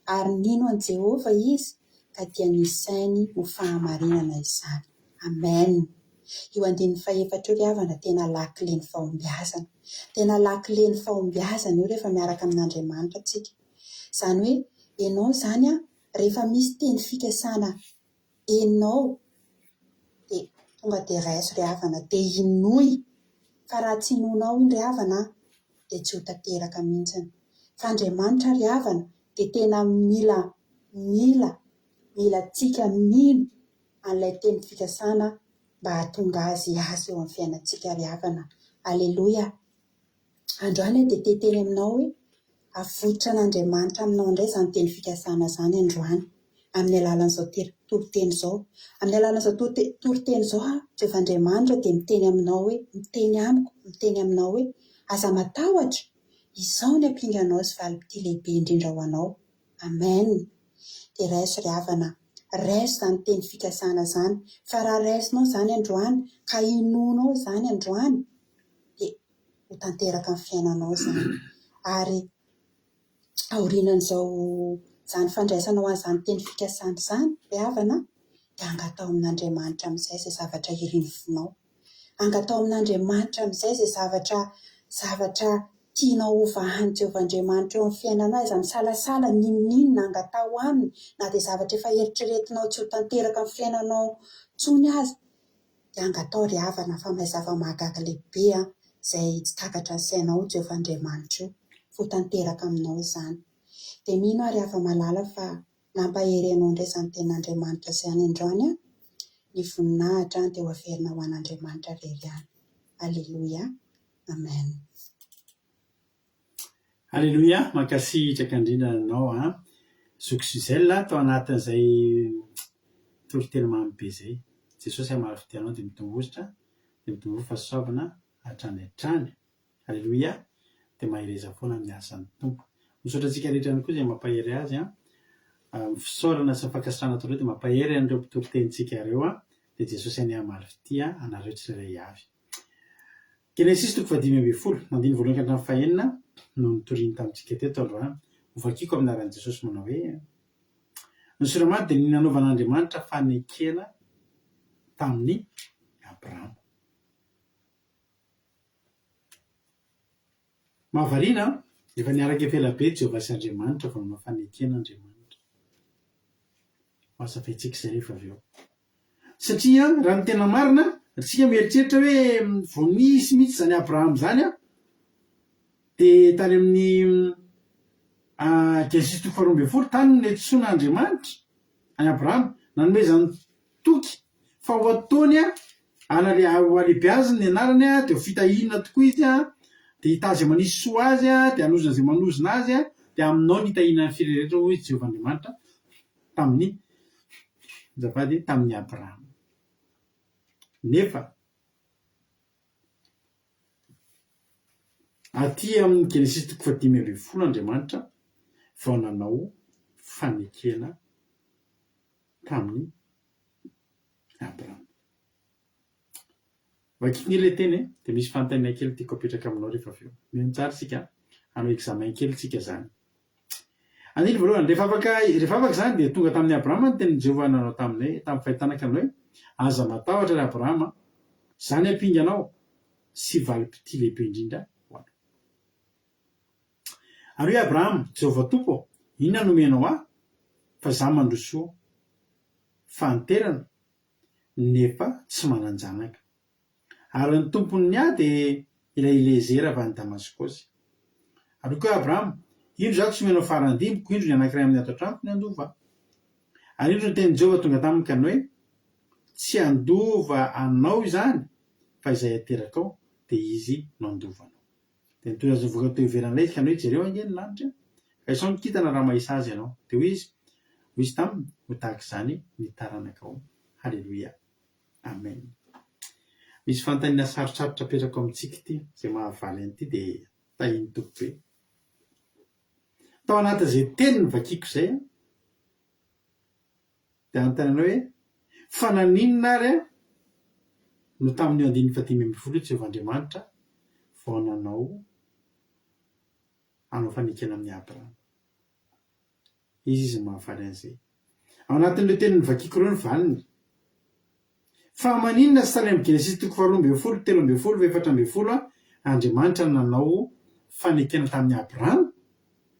Ary nino an'i Jehovah izy, ka dia nisainy ho fahamarinana izany. Amen. Io andininy fahefatra io ry havana tena lakilen'ny fahombiazana. Tena lakilen'ny fahombiazana io rehefa miaraka amin'Andriamanitra tsika. Izany hoe ianao izany an, rehefa misy teny fikasana Enao dia tonga dia raiso ry havana dia inoy fa raha tsy inoanao iny ry havana an dia tsy ho tanteraka mihitsiny. Fa Andriamanitra ry havana dia tena mila mila mila antsika mino an'ilay teny fikasana mba hahatonga azy hiasa eo amin'ny fiainantsika ry havana. Aleloia. Androany aho dia te hiteny aminao hoe avoitra an'Andriamanitra aminao indray izany teny fikasana izany androany, amin'ny alalan'izao toriteny izao. Amin'ny alalan'izao toriteny izao aho, Jehovah Andriamanitra dia miteny aminao hoe, miteny amiko, miteny aminao hoe, aza matahotra, izao ny ampinganao sy valim-pitia lehibe indrindra ho anao. Amen. Dia raiso ry havana, raiso izany teny fikasana izany, fa raha raisinao izany androany, ka inoanao izany androany, dia ho tanteraka amin'ny fiainanao izany. Ary aorianan'izao izany fandraisanao an'izany teny fikasana izany ry havana dia angataho amin'Andriamanitra amin'izay izay zavatra irin'ny fonao. Angataho amin'Andriamanitra amin'izay izay zavatra zavatra tianao hovahan'i Jehovah Andriamanitra eo amin'ny fiainanao. Aza misalasala n'inon'inona, angataho aminy na dia zavatra efa eritreretinao tsy ho tanteraka amin'ny fiainanao intsony aza. Dia angataho ry havana fa mahay zava-mahagaga lehibe an! Izay tsy takatra ny sainao Jehovah Andriamanitra io. Fa ho tanteraka aminao izany. Dia mino aho ry hava-malala fa nampahery anao indray izany tenin'Andriamanitra izany androany an! Ny voninahitra dia ho averina ho an'Andriamanitra irery ihany. Aleloia. Amen. Aleloia, mankasitraka indrindra anao an, zoky Gisèle tao anatin'izay toriteny mamy be izay. Jesosy hamaly fitia anao dia mitombozotra, dia mitomboa fahasoavana hatrany hatrany. Aleloia, dia mahereza foana amin'ny asan'ny Tompo. Misaotra antsika rehetra ihany koa izay mampahery azy an, ny fisaorana sy ny fankasitrahana ataonareo dia mampahery an'ireo mpitoritenintsika ireo an, dia Jesosy anie hamaly fitia anareo tsirairay avy. Genesisy toko fahadimy ambin'ny folo, andininy voalohany ka hatramin'ny fahenina no notoriny tamintsika teto androany. Hovakiko amin'ny anaran'i Jesosy manao hoe, Ny sora-maty dia ny nanaovan'Andriamanitra fanekena tamin'i Abrahama. Mahavariana an! Efa niaraka efa ela be Jehovah sy Andriamanitra vao nanao fanekena Andriamanitra. Ho asafaintsika izay rehefa avy eo. Satria raha ny tena marina, tsika mieritreritra hoe vao nisy mihitsy izany Abrahama izany an, dia tany amin'ny Genesisy toko faharoa ambin'ny folo, tany no niantsoana Andriamanitra an'i Abrahama, nanomezany toky fa ho ataony ho alehibeaziny ny anarany dia ho fitahiana tokoa izy, dia hitaha izay manisy soa azy, dia hanozona izay manozona azy, dia aminao ny hitahiana ny firenena rehetra hoy Jehovah Andriamanitra tamin'i azafady tamin'i Abrahama. Nefa aty amin'ny Genesisy toko fahadimy ambin'ny folo Andriamanitra vao nanao fanekena tamin'i Abrahama. Vakiko anie ilay teny e, dia misy fanontaniana kely tiako apetraka aminao rehefa avy eo. Mino tsara isika, hanao examen kely tsika izany. Andininy voalohany, rehefa afaka rehefa afaka izany dia tonga tamin'i Abrahama ny tenin'i Jehovah nanao taminy hoe, tamin'ny fahitana ka nanao hoe, Aza matahotra ry Abrahama, izaho ny ampinganao sy valim-pitia lehibe indrindra ho anao. Ary hoy Abrahama, Jehovah Tompo ô, inona no omenao ahy, fa izaho mandroso fahanterana, nefa tsy manan-janaka. Ary ny tompon'ny ahy dia ilay Eliezera avy any Damaskosy. Ary hoy koa Abrahama, Indro izaho tsy omenao faran-dimbiko, indro ny anankiray amin'ny ato an-tranoko ny handova ahy. Ary indro ny tenin'i Jehovah tonga taminy ka ny hoe, Tsy handova anao izany, fa izay aterakao, dia izy no handova anao. Dia nitory azy nivoaka teo ivelan'ilay izy ka nanao hoe, Jereo ange ny lanitra, ka isao ny kintana raha mahisa azy ianao. Dia hoy izy, hoy izy taminy, Ho tahaka izany ny taranakao. Haleloia. Amen. Misy fanontaniana sarotsarotra apetrako amintsika ity, izay mahavaly an'ity dia tahin'ny Tompo be. Tao anatin'izay teny novakiako izay, Dia anontany anao hoe, Fa naninona ary aho no tamin'io andininy fahadimy ambin'ny folo io Jehovah Andriamanitra vao nanao hanao fanekena amin'i Abrahama? Iza izy no mahavaly an'izay? Ao anatin'ireo teny novakiako ireo ny valiny. Fa maninona tsy tany amin'ny Genesisy toko faharoa ambin'ny folo, 13, 14 Andriamanitra nanao fanekena tamin'i Abrahama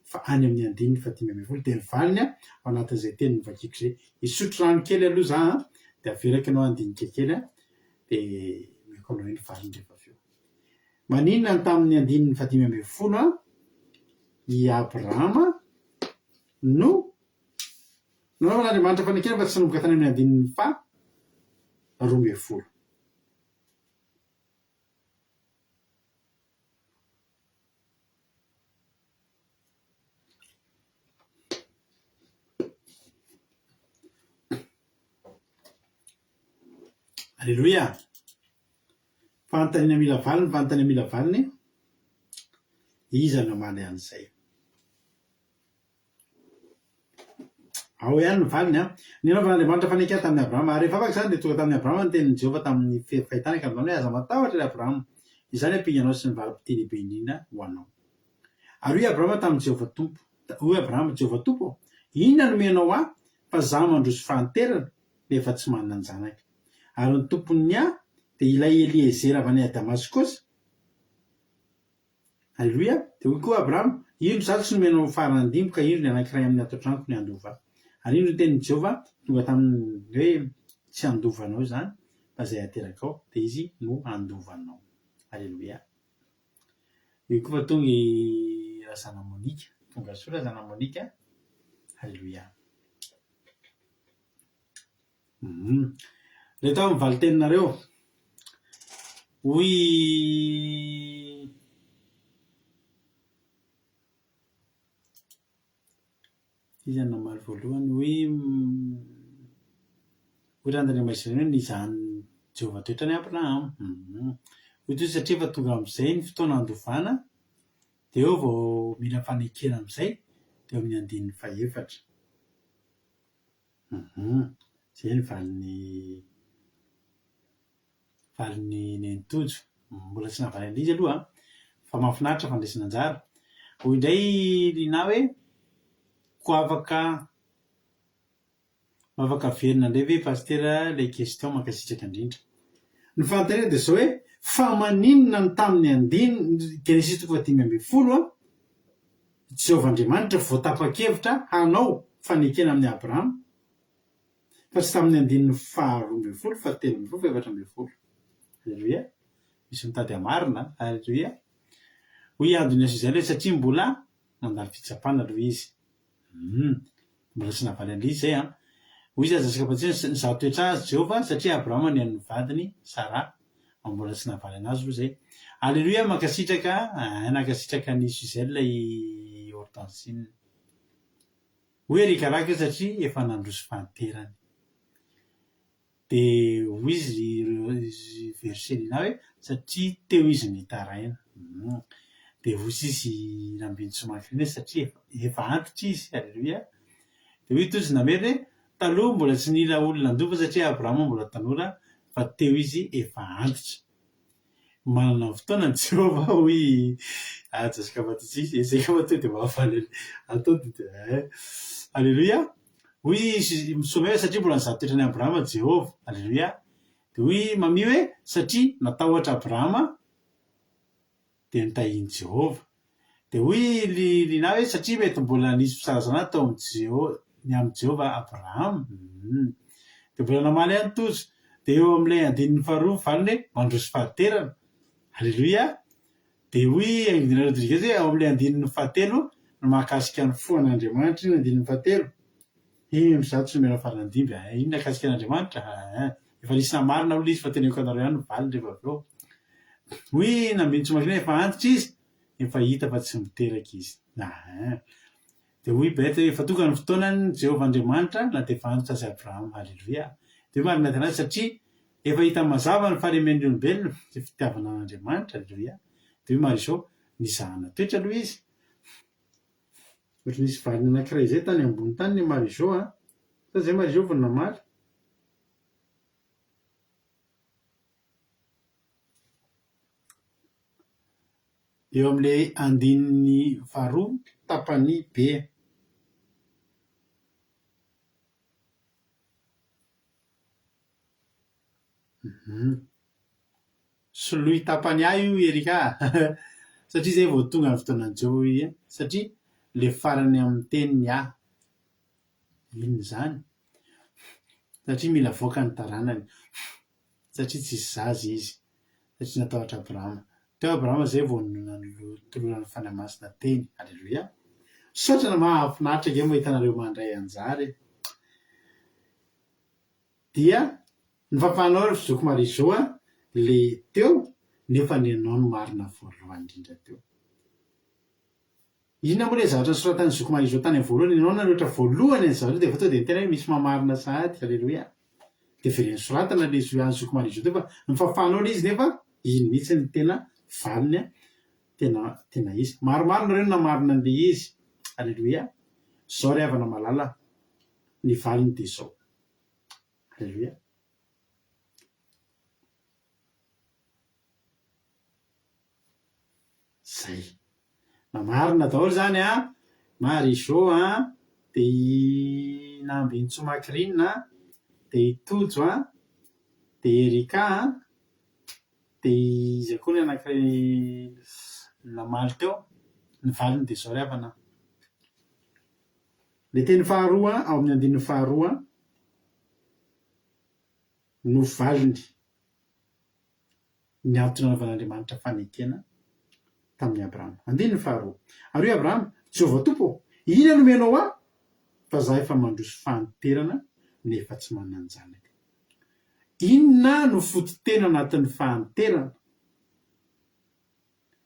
fa any amin'ny andininy faha-15? Dia ny valiny ao anatin'izay teny novakiako izay. Hisotro rano kely aloha za an, dia avelako ianao handinika kely an, dia omeko anao eo ny valiny rehefa avy eo. Maninona no tamin'ny andininy faha-15 i Abrahama no Nanaovan'Andriamanitra fanekena fa tsy nanomboka tany amin'ny andininy faha 12. Aleloia! Fanontaniana mila valiny, fanontaniana mila valiny, iza no hamaly an'izay? Ao ihany ny valiny an! Ny nanaovan'Andriamanitra fanekena tamin'i Abrahama. Ary rehefa afaka izany, dia tonga tamin'i Abrahama ny tenin'i Jehovah tamin'ny fahitana ka nolazainy hoe, Aza matahotra, ry Abrahama, izaho ny ampinganao sy ny valim-pitia lehibe indrindra ho anao. Ary hoy Abrahama tamin'i Jehovah Tompo, hoy Abrahama, Jehovah Tompo ô, inona no omenao ahy, fa izaho mandroso fahanterana, nefa tsy manan-janaka? Ary ny tompon'ny ahy dia ilay Eliezera avy any Damaskosy. Aleloia! Dia hoy koa Abrahama, Indro izaho tsy nomenao faran-dimby, ka indro ny anankiray amin'ny ato an-tranoko ny handova ahy. Ary indro ny tenin'i Jehovah tonga taminy hoe, Tsy handova anao izany, fa izay haterakao, dia izy no handova anao. Aleloia! Eo koa fa tonga i Razana Monica. Tonga soa Razana Monica. Alléluia. Hum. Reto avy ny valin-teninareo. Hoy Iza no namaly voalohany? Hoy hoy Randrianamaizina hoe nizahan'i Jehovah toetra an'i Abrahama. Hum. Hoy Jesosy satria efa tonga amin'izay ny fotoana handovana, dia eo vao mila fanekena amin'izay, dia eo amin'ny andininy fahefatra. Hum. Izay ny valin'ny Valin'i Neny Tojo. Mbola tsy nahavaly an'ilay izy aloha an! Fa mahafinaritra fandraisana anjara. Hoy indray i Rinah hoe, koa afaka afaka averina indray ve Pasitera ilay question mankasitraka indrindra. Ny fanontaniana dia izao hoe, fa maninona no tamin'ny andininy, Genesisy toko faha-15 an, Jehovah Andriamanitra vao tapa-kevitra hanao fanekena amin'i Abrahama? Fa tsy tamin'ny andininy faha-12, faha-13, faha-14. Aleloia. Misy mitady hamarina an. Aleloia. Hoy i Adonias izay aloha satria mbola nandalo fitsapana aloha izy. Hum. Mbola tsy navaly an'ilay izy izay an. Hoy izy aza sakapantsina, nizaha toetra azy Jehovah satria Abrahama nihaino ny vadiny, Saraha. Fa mbola tsy navaly an'azy aloha izay. Aleloia, mankasitraka, eh, nankasitraka an'i Suzelle i Hortensine. Hoy Eric Araka satria efa nandroso fahanterany. Dia hoy izy Verselina hoe satria teo izy nitaraina. Dia hoy izy Rambinintsomahakarena hoe satria efa antitra izy. Aleloia. Dia hoy Tojo namerina hoe taloha mbola tsy nila olona nandova satria Abrahama mbola tanora fa teo izy efa antitra. Manana ny fotoanany Jehovah hoy i Haja sy Kamatitsy. Izay angamba tonga dia mahavaly atao dia eh. Aleloia. Hoy i Somera satria mbola nizaha toetra an'i Abrahama Jehovah. Aleloia. Dia hoy i Mamia hoe satria natahotra Abrahama dia notahian'i Jehovah. Dia hoy i Lina hoe satria mety mbola nisy fizarazana tao amin'i Jeho, ny amin'i Jehovah Abrahama. Humm. Dia mbola namaly ihany Tojo. Dia eo amin'ilay andininy faharoa ny valiny hoe mandroso fahaterana. Aleloia. Dia hoy i Ingrid Rodriguez hoe ao amin'ilay andininy fahatelo no mahakasika ny fo an'Andriamanitra iny andininy fahatelo. Iny izaho tsy nomena faran-dimby. Iny nahakasika an'Andriamanitra. Aa. Efa nisy namarina aloha ilay izy fa teneniko anareo ihany ny valiny rehefa avy eo. Hoy i Nambinintsomakina efa antitra izy, efa hita fa tsy miteraka izy. Aa. Dia hoy Beth hoe efa tonga ny fotoanany Jehovah Andriamanitra na dia efa antitra aza Abrahama. Haleloia. Dia hoy Marina Athanase satria efa hita mazava ny fahalemen'ny olombelona sy fitiavana an'Andriamanitra. Haleloia. Dia hoy Marijo, nizahana toetra aloha izy. Ohatry nisy valiny anankiray izay tany ambony tany ny Marijo a! Sa izay Marijo vao namaly? Eo amin'ilay andininy faharoa tapany B. Soloy tapany ahy io Erika a! Satria izay vao tonga ny fotoanan'i Joe hoy satria le farany amin'ny teniny aho. Inona izany? Satria mila avoaka ny taranany. Satria tsisy zaza izy. Satria natahotra Abrahama. Teo Abrahama izay vao notoloran'ny Fanahy Masina teny. Aleloia! Misaotra mahafinaritra ange mahita anareo mandray anjara e! Dia ny fahafahanao ry zoky Marie-Jo a, le teo nefa ny anao no marina voalohany indrindra teo. Inona moa ilay zavatra nosoratan'i zoky Marie-Jo tany amin'ny voalohany, ianao nanoratra voalohany an'izany zavatra io dia efa tonga dia niteny hoe misy mamarina sahady, aleloia. Dia vereno soratana ilay zo an'i zoky Marie-Jo teo fa ny fahafahanao ilay izy nefa iny mihitsy no tena valiny a, tena tena izy. Maromaro nareo no namarina an'ilay izy, aleloia. Izao ry havana malala, ny valiny dia izao. Aleloia. Zay. Namarina daholo zany an, Marie Jo an, de i Nambinintsoa Macrine an, de i Tojo an, de Ericka an, de iza koa ny anankiray namaly teo? Ny valiny dia izao ry havana an. Ilay teny faharoa ao amin'ny andininy faharoa no valiny ny antony nanaovan'Andriamanitra fanekena. tamin'i Abrahama. Andininy faharoa. Ary hoy Abrahama, Jehovah Tompo ô, inona no omenao ahy? Fa izaho efa mandroso fahanterana nefa tsy manan-janaka. Inona no fototeny anatin'ny fahanterana?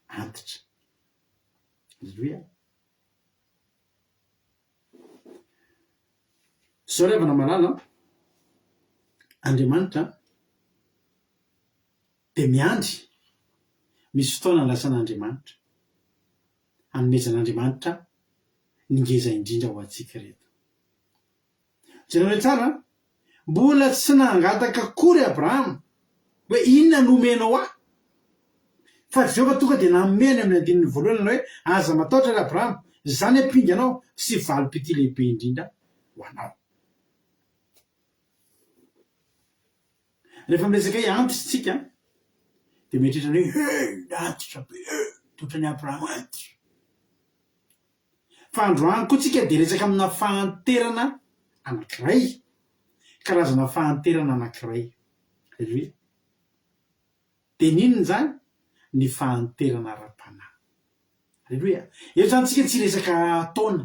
Antitra. Aleloia. Izao ry havana malala an, Andriamanitra dia miandry, misy fotoana andrasan'Andriamanitra, hanomezan'Andriamanitra ny ngeza indrindra ho antsika ireto. Jereo tsara an! Mbola tsy nangataka akory Abrahama hoe inona no omenao ahy? Fa Jehovah tonga dia nanome any amin'ny andininy voalohany ilay hoe aza matahotra ry Abrahama, izaho ny ampinganao sy valim-pitia lehibe indrindra ho anao. Rehefa miresaka hoe antitra isika dia mieritreritra ny hoe he, antitra be e, toa ohatran'i Abrahama antitra. Fa androany koa tsika dia resaka amina fahanterana anankiray, karazana fahanterana anankiray. Aleloia. Dia ny inona izany? Ny fahanterana ara-panahy. Aleloia. Eto izany tsika tsy resaka taona.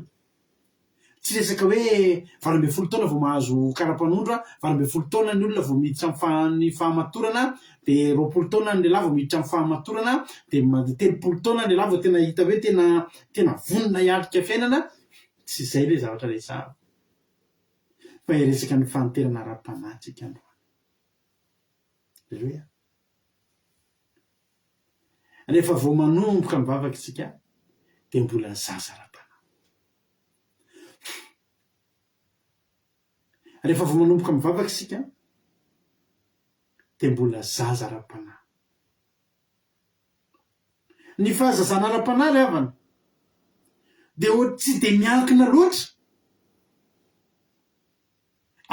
Tsy resaka hoe 18 taona vao mahazo kara-panondro, 18 taona ny olona vao miditra amin'ny fahamatorana, dia 20 taona ny lehilahy vao miditra amin'ny fahamatorana, dia 30 taona ny lehilahy vao tena hita hoe tena tena vonona hiatrika fiainana. Tsy izay ilay zavatra resahana. Fa hiresaka ny fahanterana ara-panahy tsika androany. Aleloia. Rehefa vao manomboka mivavaka isika dia mbola zaza ara-panahy. Rehefa vao manomboka mivavaka isika dia mbola zaza ara-panahy. Ny fahazazana ara-panahy ry havana dia tsy dia miankina loatra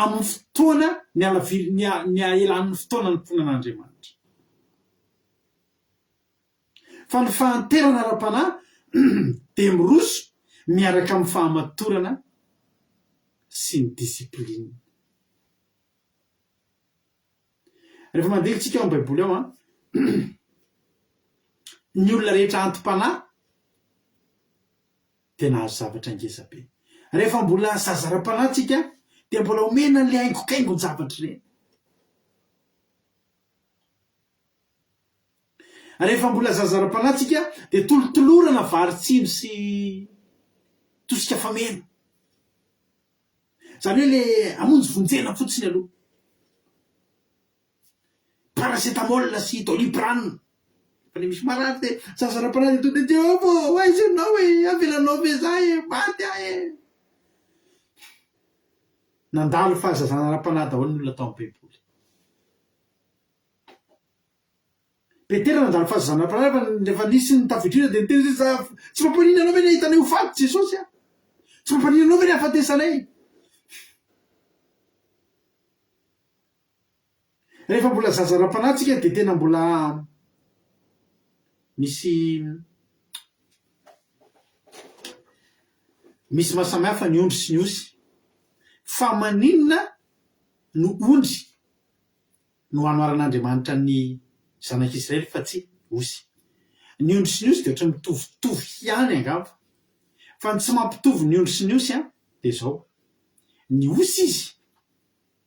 amin'ny fotoana nihaelan'ny fotoana nitompoana an'Andriamanitra. Fa ny fahanterana ara-panahy dia miroso miaraka amin'ny fahamatorana sy ny discipline. Rehefa mandinika isika ao amin'ny Baiboly ao an, ny olona rehetra anti-panahy dia nahazo zavatra ngeza be. Rehefa mbola zaza ara-panahy tsika dia mbola omena an'ilay haingokaingon-javatra ireny. Rehefa mbola zaza ara-panahy tsika dia tolotolorana vary tsindry sy tosika fameno. Izany hoe le hamonjy vonjena fotsiny aloha. Paracetamol sy doliprane. Fa le misy marary de zaza ara-panahy de tonga de Jehovah ô, aiza ianao e, avelanao ve za e, maty aho e. Nandalo fahazazana ara-panahy daholo ny olona tao amin'ny Baiboly. Petera nandalo fahazazana ara-panahy fa rehefa nisy ny tafio-driana dia niteny izy hoe za tsy mampaninona anao ve ny ahitanay ho faty Jesosy a? Tsy mampaninona anao ve ny hahafatesanay? Rehefa mbola zaza ara-panahy tsika dia tena mbola misy misy mahasamihafa ny ondry sy ny osy. Fa maninona no ondry no anoharan'Andriamanitra ny zanak'Israely fa tsy osy? Ny ondry sy ny osy dia ohatran'ny mitovitovy ihany angamba. Fa ny tsy mampitovy ny ondry sy ny osy dia izao, ny osy izy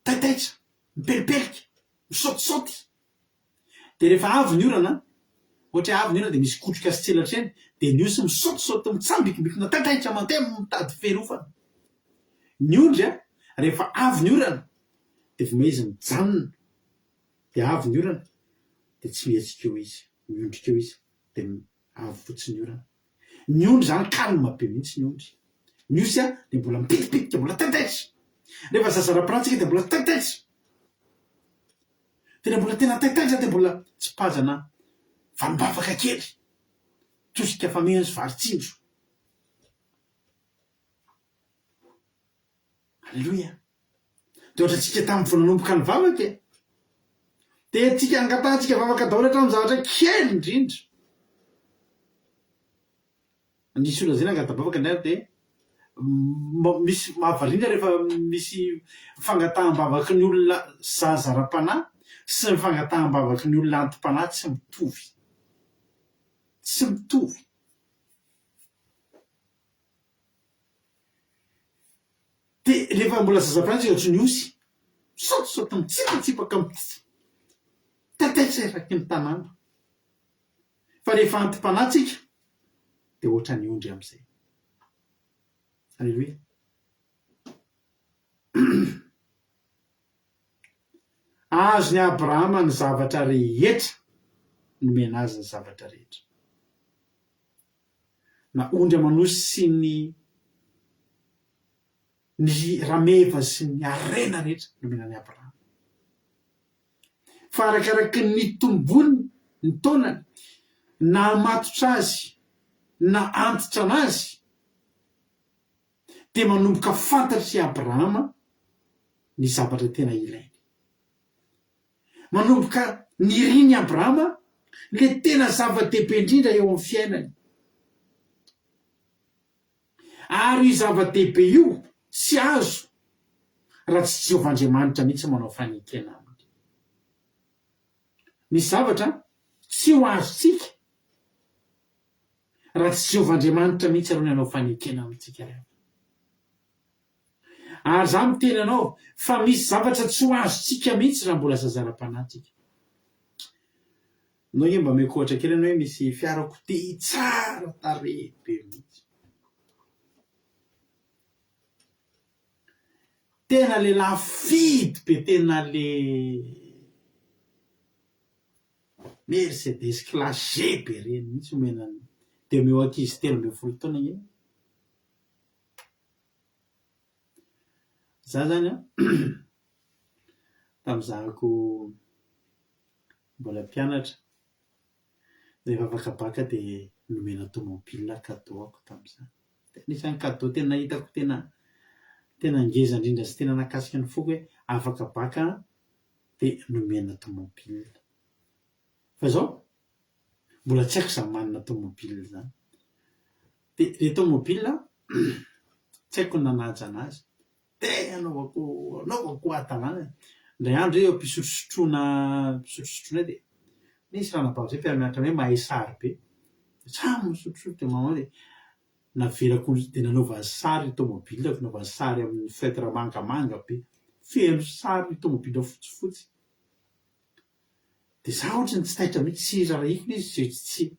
taitaitra, mipelipelika, misaotisaoty. Dia rehefa avy ny orana, ohatra hoe avy ny orana dia misy kotroka sy tselatra eny, dia ny osy misaotisaoty, mitsambikimbikina, taitaitra mandeha mitady fialofana. Ny ondry a, rehefa avy ny orana dia vao may izy mijanona, dia avy ny orana dia tsy mihetsika eo izy, miondrika eo izy dia avy fotsiny ny orana. Ny ondry zany calme be mihitsy ny ondry. Ny osy a dia mbola mipitipitika, mbola taitaitra. Rehefa zaza ara-panahy tsika dia mbola taitaitra. Tena mbola tena taitaitra dia mbola tsipazana valim-bavaka kely. Tosika fameno sy vary tsinjo. Aleloia. Dia ohatrantsika tamin'ny vao nanomboka nivavaka e. Dia tsika angatahantsika vavaka daholo hatramin'ny zavatra kely indrindra. Nisy olona izay nangata-bavaka indray ary dia misy mahavariana rehefa misy fangataham-bavaky ny olona zaza ara-panahy sy ny fangataham-bavaky ny olona anti-panahy tsy mitovy. Tsy mitovy. Dia rehefa mbola zazavavy izy ohatry ny osy, misaotisaoty, mitsipatsipaka, mitaitaitra eraky ny tanàna. Fa rehefa anti-panahy tsika dia ohatran'ny ondry amin'izay. Aleloia. Azon'i Abrahama ny zavatra rehetra, nomena azy ny zavatra rehetra. Na ondry aman'osy sy ny ny rameva sy ny harena rehetra nomena an'i Abrahama. Fa arakaraky ny nitombony ny taonany, nahamatotra azy, naha antitra anazy, dia manomboka fantatr'i Abrahama ny zavatra tena ilainy. Manomboka nirin'i Abrahama ilay tena zava-dehibe indrindra eo amin'ny fiainany. Ary io zava-dehibe io tsy azo raha tsy Jehovah Andriamanitra mihitsy manao fanekena aminy. Misy zavatra tsy ho azontsika Raha tsy Jehovah Andriamanitra mihitsy aloha ny hanao fanekena amintsika ry havana. Ary izaho miteny anao fa misy zavatra tsy ho azontsika mihitsy raha mbola zaza ara-panahy tsika. Anao ange mba omeko ohatra kely ianao hoe misy fiarakodia tsara tarehy be mihitsy. Tena le lafo vidy be tena le Mercedes classe G be reny mihitsy omena ny dia omeo ankizy 13 taona ange. Za zany an, tamin'izahako mbola mpianatra, rehefa afaka bac dia nomena tomobile cadeau aho tamin'izany. Dia anisan'ny cadeau tena hitako tena tena ngeza indrindra sy tena nahakasika ny foko hoe afaka bac aho dia nomena tomobile. Fa izao, mbola tsy haiko izany manana tomobile izany. Dia ilay tomobile tsy haiko ny nanaja an'azy. Dia anaovako anaovako hadalana e. Indray andro eo am-pisotrosotroana pisotrosotroana eo dia nisy ranabavy izay mpiara-mianatra aminay mahay sary be. Samy misotrosotro dia manao dia Navelako dia nanaovany sary ny tomobilako, nanaovany sary amin'ny feutre mangamanga be, feno sary ny tomobila fotsifotsy. Dia za ohatran'ny tsy taitra mihitsy, tsy rarahiko ilay izy, tsy tsy.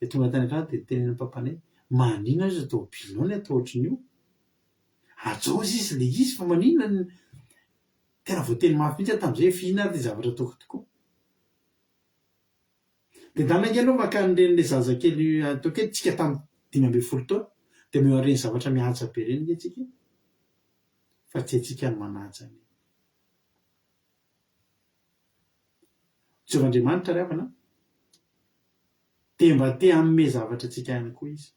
Dia tonga tany an-trano dia nitenenan'i papanay, maninona izy tomobilinao no atao ohatran'io? Hajao izy ilay izy fa maninona no. Tena voateny mafy mihitsy aho tamin'izay hoe f'inona ary ity zavatra ataoko ity koa. Dia ndana ange aloha maka an'ireny le zazakely ataoko hoe tsika tamin'ny 15 taona dia omeo an'ireny zavatra mihaja be ireny ange tsika e! Fa tsy haintsika ny manaja an'iny. Jehovah Andriamanitra ry havana dia mba te hanome zavatra antsika ihany koa Izy.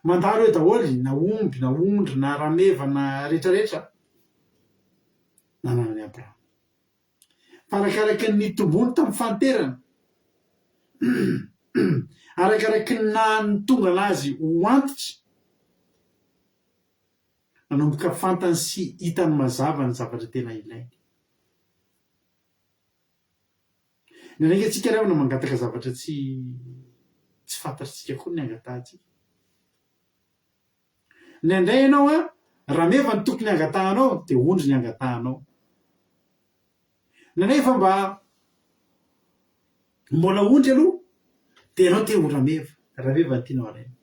Mandalo eo daholo na omby na ondry na rameva na rehetrarehetra nananan'i Abrahama. Fa arakaraka ny nitombony tamin'ny fahanterana, arakaraka ny naha-nitongana azy ho antitra, nanomboka fantany sy hitany mazava ny zavatra tena ilainy. Indraindray ange tsika ry havana mangataka zavatra tsy tsy fantatritsika akory ny angatahantsika. Indraindray ianao an, rameva no tokony hangatahanao dia ondry ny angatahanao. Indraindray efa mba mbola ondry aloha dia ianao te ho rameva, rameva no tianao alaina.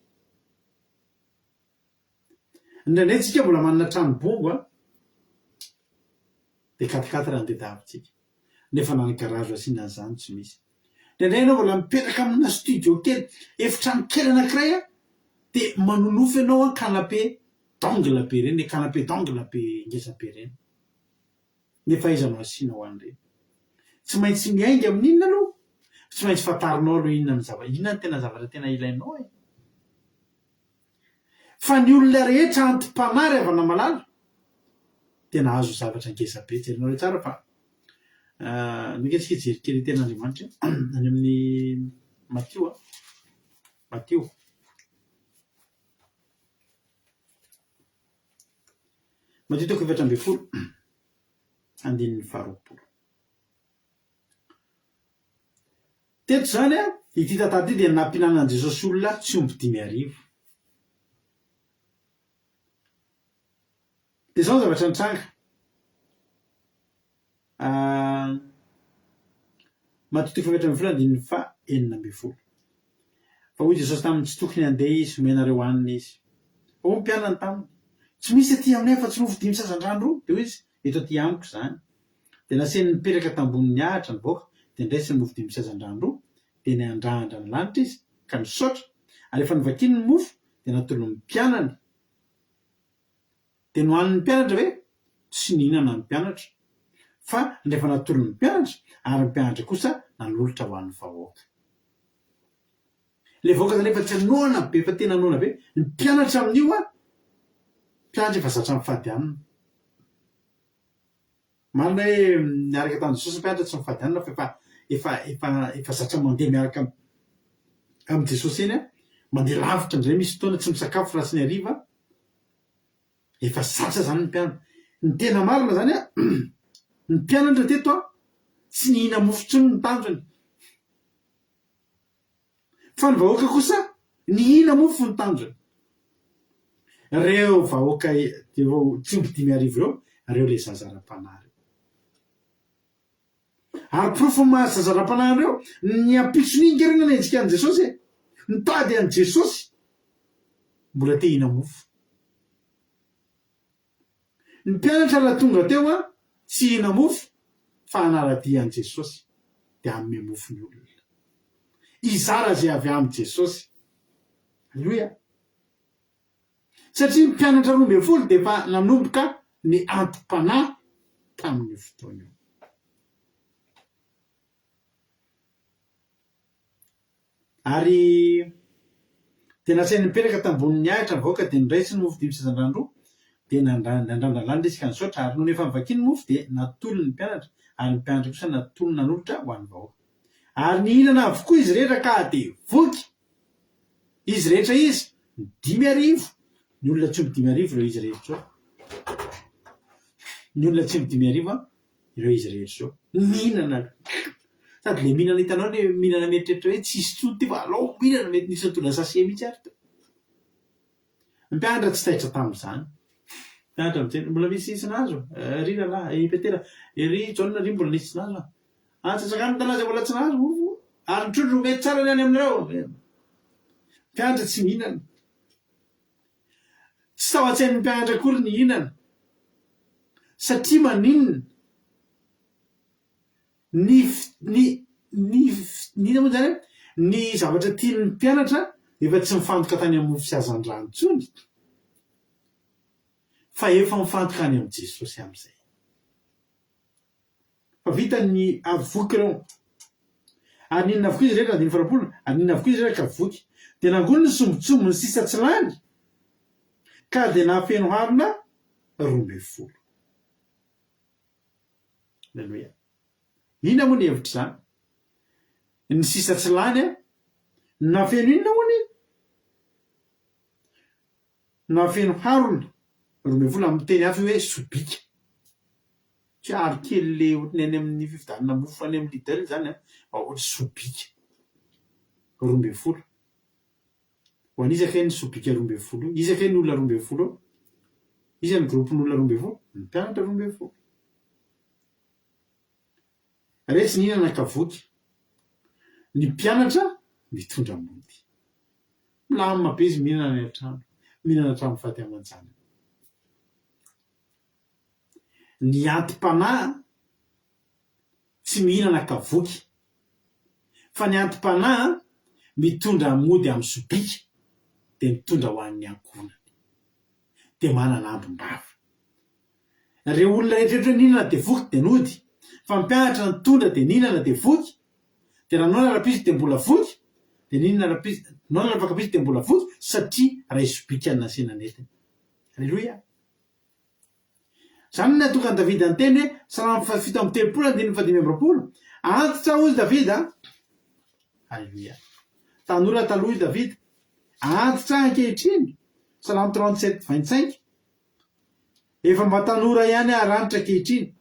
Indraindray tsika mbola manana trano bongo an, dia quatre-quatre no tadiavintsika. Nefa na ny garage asiana an'izany tsy misy. Indraindray ianao mbola mipetraka amina studio kely, efitrano kely anankiray an, dia manonofy ianao an canapé d'angle be ireny, ilay canapé d'angle be ngeza be ireny. Nefa aiza no asianao an'ireny? Tsy maintsy miainga amin'inona aloha? Tsy maintsy fantarinao aloha inona ny zava, inona ny tena zavatra tena ilainao e? Fa ny olona rehetra anti-panahy ry havana malala dia nahazo zavatra ngeza be. Jerenareo tsara fa andeha ange tsika hijery kely ny tenin'Andriamanitra any amin'ny Matio a. Matio. Matio toko 14 andininy faharoapolo. Teto izany a. Ity tantara ity dia nampihinanan'i Jesosy olona tsy omby 5000. Dia izao ny zavatra nitranga. Matio toko faha-14 andininy faha-16. Fa hoy Jesosy taminy, Tsy tokony handeha izy, omenareo hanina izy. Fa hoy ny mpianany taminy, Tsy misy aty aminay afa-tsy mofo dimy sy hazandrano roa. Dia hoy izy, Eto aty amiko izany. Dia nasainy nipetraka tambonin'ny ahitra ny vahoaka, dia niraisiny ny mofo dimy sy hazandrano roa, dia niandrandra ny lanitra izy, ka nisaotra. Ary rehefa novakiny ny mofo, dia natolony ny mpianany. Dia nohanin'ny mpianatra ve? Tsy nihinana ny mpianatra, fa rehefa natolony ny mpianatra, ary ny mpianatra kosa nanolotra ho an'ny vahoaka. Ilay vahoaka izany efa tsy noana be, efa tena noana be. Ny mpianatra amin'io an, mpianatra efa zatra mifady hanina. Marina hoe niaraka tamin'i Jesosy ny mpianatra tsy mifady hanina fa efa efa efa efa zatra mandeha miaraka amin'i Jesosy eny an, mandeha lavitra indray misy fotoana tsy misakafo raha tsy ny hariva. Efa zatra zany ny mpianatra. Ny tena marina zany an, ny mpianatra teto an, tsy nihina mofo intsony ny tanjony. Fa ny vahoaka kosa nihina mofo ny tanjony. Reo vahoaka ireo tsy omby 5000 ireo, reo le zaza ara-panahy reo. Ary porofon'ny maha zaza ara-panahy an'ireo, ny ampitson'iny nge reo nanenjika an'i Jesosy e! Nitady an'i Jesosy, mbola te hihina-mofo. Ny mpianatra raha tonga teo an, tsy hihina-mofo fa hanara-dia an'i Jesosy, dia hanome mofo ny olona. Hizara izay avy amin'i Jesosy. Aleloia! Satria ny mpianatra 12 dia efa nanomboka ny antom-panahy tamin'io fotoana io. Ary dia nasainy nipetraka tambonin'ny ahitra ny vahoaka dia noraisiny ny mofo dimy sy hazandrano roa, dia nandrandra lanitra izy ka nisaotra, ary nony efa novakiany ny mofo dia natolony ny mpianatra, ary ny mpianatra kosa natolony nanolotra ho an'ny vahoaka. Ary nihinana avokoa izy rehetra ka dia voky. Izy rehetra izy, ny 5000, ny olona tsy omby 5000 ireo izy rehetra ireo. Ny olona tsy omby 5000 an, ireo izy rehetra ireo. Mihinana. Sady le mihinana hitanao le mihinana mieritreritra hoe tsisy intsony ity fa alao mihinana, mety nisy nitondra sachet mihitsy ary teo. Ny mpianatra tsy taitra tamin'izany. Mpianatra mijery, mbola misy tsy nahazo? Ry rahalahy, i Petera, ry Jaona, ry mbola nisy tsy nahazo an. Antsasakany ny tanàna izay mbola tsy nahazo mofo, ary ny trondro mety tsara ny any aminareo. Mpianatra tsy mihinana. Tsy tao an-tsain'ny mpianatra akory ny hihinana. Satria maninona? Ny ny ny ny inona moa izany e? Ny zavatra tian'ny mpianatra efa tsy mifantoka tany amin'ny mofo sy hazandrano intsony, fa efa mifantoka any amin'i Jesosy amin'izay. Fa vita ny avy voky ireo. Ary nihinana avokoa izy rehetra, andininy faharoapolo, ary nihinana avokoa izy rehetra ka voky. Dia nangoniny ny sombintsombiny sisa tsy lany, ka dia nahafeno harona 12. Aleloia. Inona moa ny hevitr'izany? Ny sisa tsy lany an, nahafeno inona hono i? Nahafeno harona 12 amin'ny teny hafa io hoe sobika. Tsy ary kely le ohatran'ny any amin'ny fividianana mofo any amin'ny Lidl izany an, fa ohatry sobika 12. Ho an'iza kay ny sobika 12 io? Iza kay ny olona 12 eo? Iza ny groupe-n'olona 12? Ny mpianatra 12. Resy nihinana ka voky. Ny mpianatra mitondra mody. Milamina be izy mihinana any an-trano. Mihinana hatramin'ny vady aman-janany. Ny anti-panahy tsy mihinana ka voky. Fa ny anti-panahy mitondra mody amin'ny sobika dia mitondra ho an'ny ankohonany. Dia manana ambim-bava. Ireo olona rehetra rehetra nihinana dia voky dia nody, fa ny mpianatra nitondra dia nihinana dia voky, dia raha noana rapizy dia mbola voky, dia nihinana rapizy, noana rafakapizy dia mbola voky, satria ray sobika no nasiana nentiny. Aleloia! Izany no nahatonga an'i Davida niteny hoe, Salamo faha-37 andininy faha-25, Antitra hoy Davida, Aleloia! Tanora taloha i Davida, antitra ankehitriny, Salamo 37 25, Efa mba tanora ihany aho ranitra ankehitriny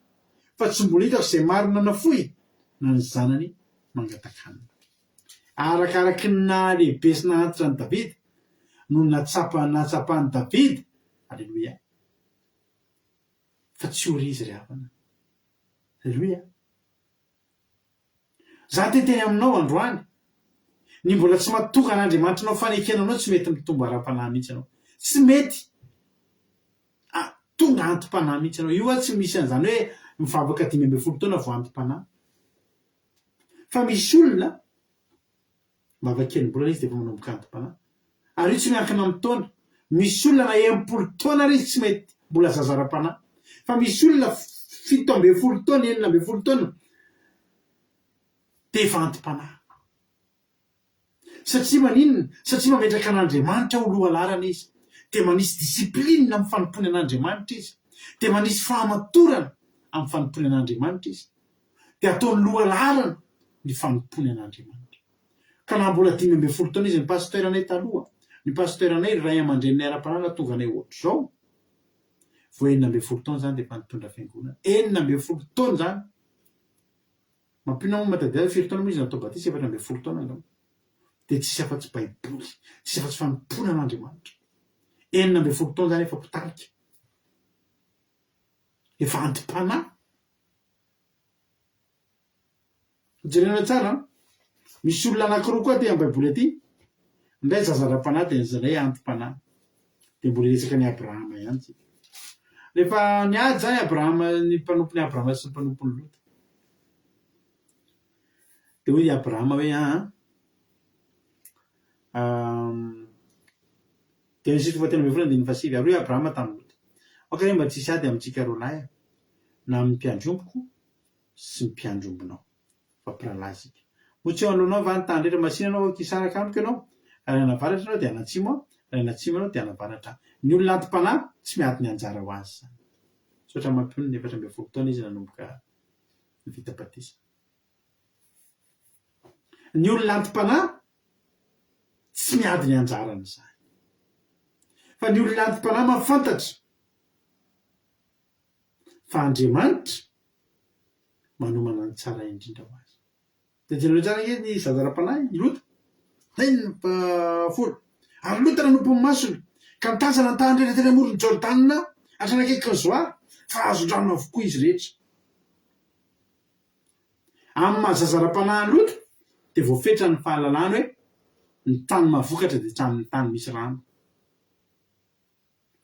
fa tsy mbola hitako izay marina nafoy na ny zanany mangatakanina. Arakaraky ny nahalehibe sy nahantitra an'i Davida no natsapa nahatsapan'i Davida, Aleloia, fa tsy ory izy ry havana. Aleloia. Za te hiteny aminao androany, ny mbola tsy matoky an'Andriamanitra anao fanekena anao tsy mety mitombo ara-panahy mihitsy ianao. Tsy mety tonga anti-panahy mihitsy ianao. Io tsy misy an'izany hoe mivavaka 15 taona vao anti-panahy. Fa misy olona mivavaka enim-bolana izy dia efa manomboka anti-panahy. Ary io tsy miankina amin'ny taona. Misy olona na 60 taona ary izy tsy mety mbola zaza ara-panahy. Fa misy olona 17 taona, 16 taona dia efa anti-panahy. Satria maninona? Satria mametraka an'Andriamanitra ho lohalaharana izy. Dia manisy discipline amin'ny fanompoany an'Andriamanitra izy. Dia manisy fahamatorana amin'ny fanompoany an'Andriamanitra izy. Dia ataony lohalaharana ny fanompoany an'Andriamanitra. Ka na mbola 15 taona izy, ny pasteur anay taloha, ny pasteur anay, ry ray aman-dreninay ara-panahy nahatonga anay ohatr'izao, vao 16 taona izany dia efa nitondra fiangonana. 16 taona izany! Mampino aho moa matadidy ahy firy taona moa izy natao batisa 14 taona angamba. Dia tsisy afa-tsy baiboly, tsisy afa-tsy fanompoana an'Andriamanitra. 16 taona izany efa mpitarika. Efa anti-panahy. Jerena tsara an. Misy olona anankiroa koa aty amin'ny baiboly aty. Ny iray zaza ara-panahy dia ny iray anti-panahy. Dia mbola hiresaka an'i Abrahama ihany tsika. Rehefa niady izany Abrahama, ny mpanompon'i Abrahama sy ny mpanompon'i Lota. Dia hoy i Abrahama hoe aa Genesisy toko fahatelo ambin'ny folo andininy fahasivy Ary hoy Abrahama tamin'i Lota, Aoka re mba tsy hisy ady amintsika roa lahy na amin'ny mpiandry ombiko sy ny mpiandry ombinao, fa mpirahalahy isika. Moa tsy eo anoloanao va ny tany rehetra? Masìna ianao, aoka hisaraka amiko ianao. Raha nianavaratra ianao, dia hanatsimo aho, raha nianatsimo ianao, dia hanavaratra aho. Ny olona anti-panahy tsy miady ny anjara ho azy izany. Misaotra mampionona, 14 taona izy nanomboka vita batisa. Ny olona anti-panahy tsy miady ny anjarany izany. Fa ny olona anti-panahy mahafantatra fa Andriamanitra manomana ny tsara indrindra ho azy. Dia jereo tsara ange ny zaza ara-panahy, i Lota. Andininy fahafolo. Ary Lota nanompo ny masony, ka nitazana ny tany rehetra teny amoron'i Jordana hatrany akaikin'i Zoara, fa azon-drano avokoa izy rehetra. Amin'ny maha zaza ara-panahy an'i Lota, dia voafetra ny fahalalany hoe ny tany mahavokatra dia tany tany misy rano.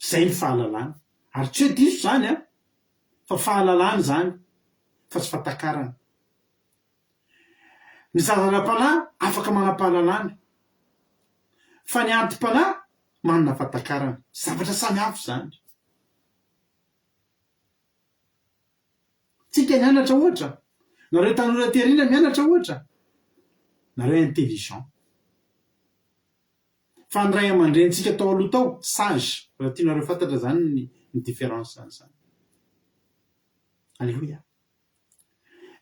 Izay ny fahalalana. Ary tsy hoe diso izany an! Fa fahalalana izany, fa tsy fahatakarana. Ny zaza ara-panahy afaka manam-pahalalana, fa ny anti-panahy manana fahatakarana. Zavatra samy hafa izany. Tsika nianatra ohatra, nareo tanora aty aoriana mianatra ohatra, nareo intelligent. Fa ny ray aman-drenintsika tao aloha tao sage, raha tianareo fantatra zany ny ny différence an'izany. Alléluia.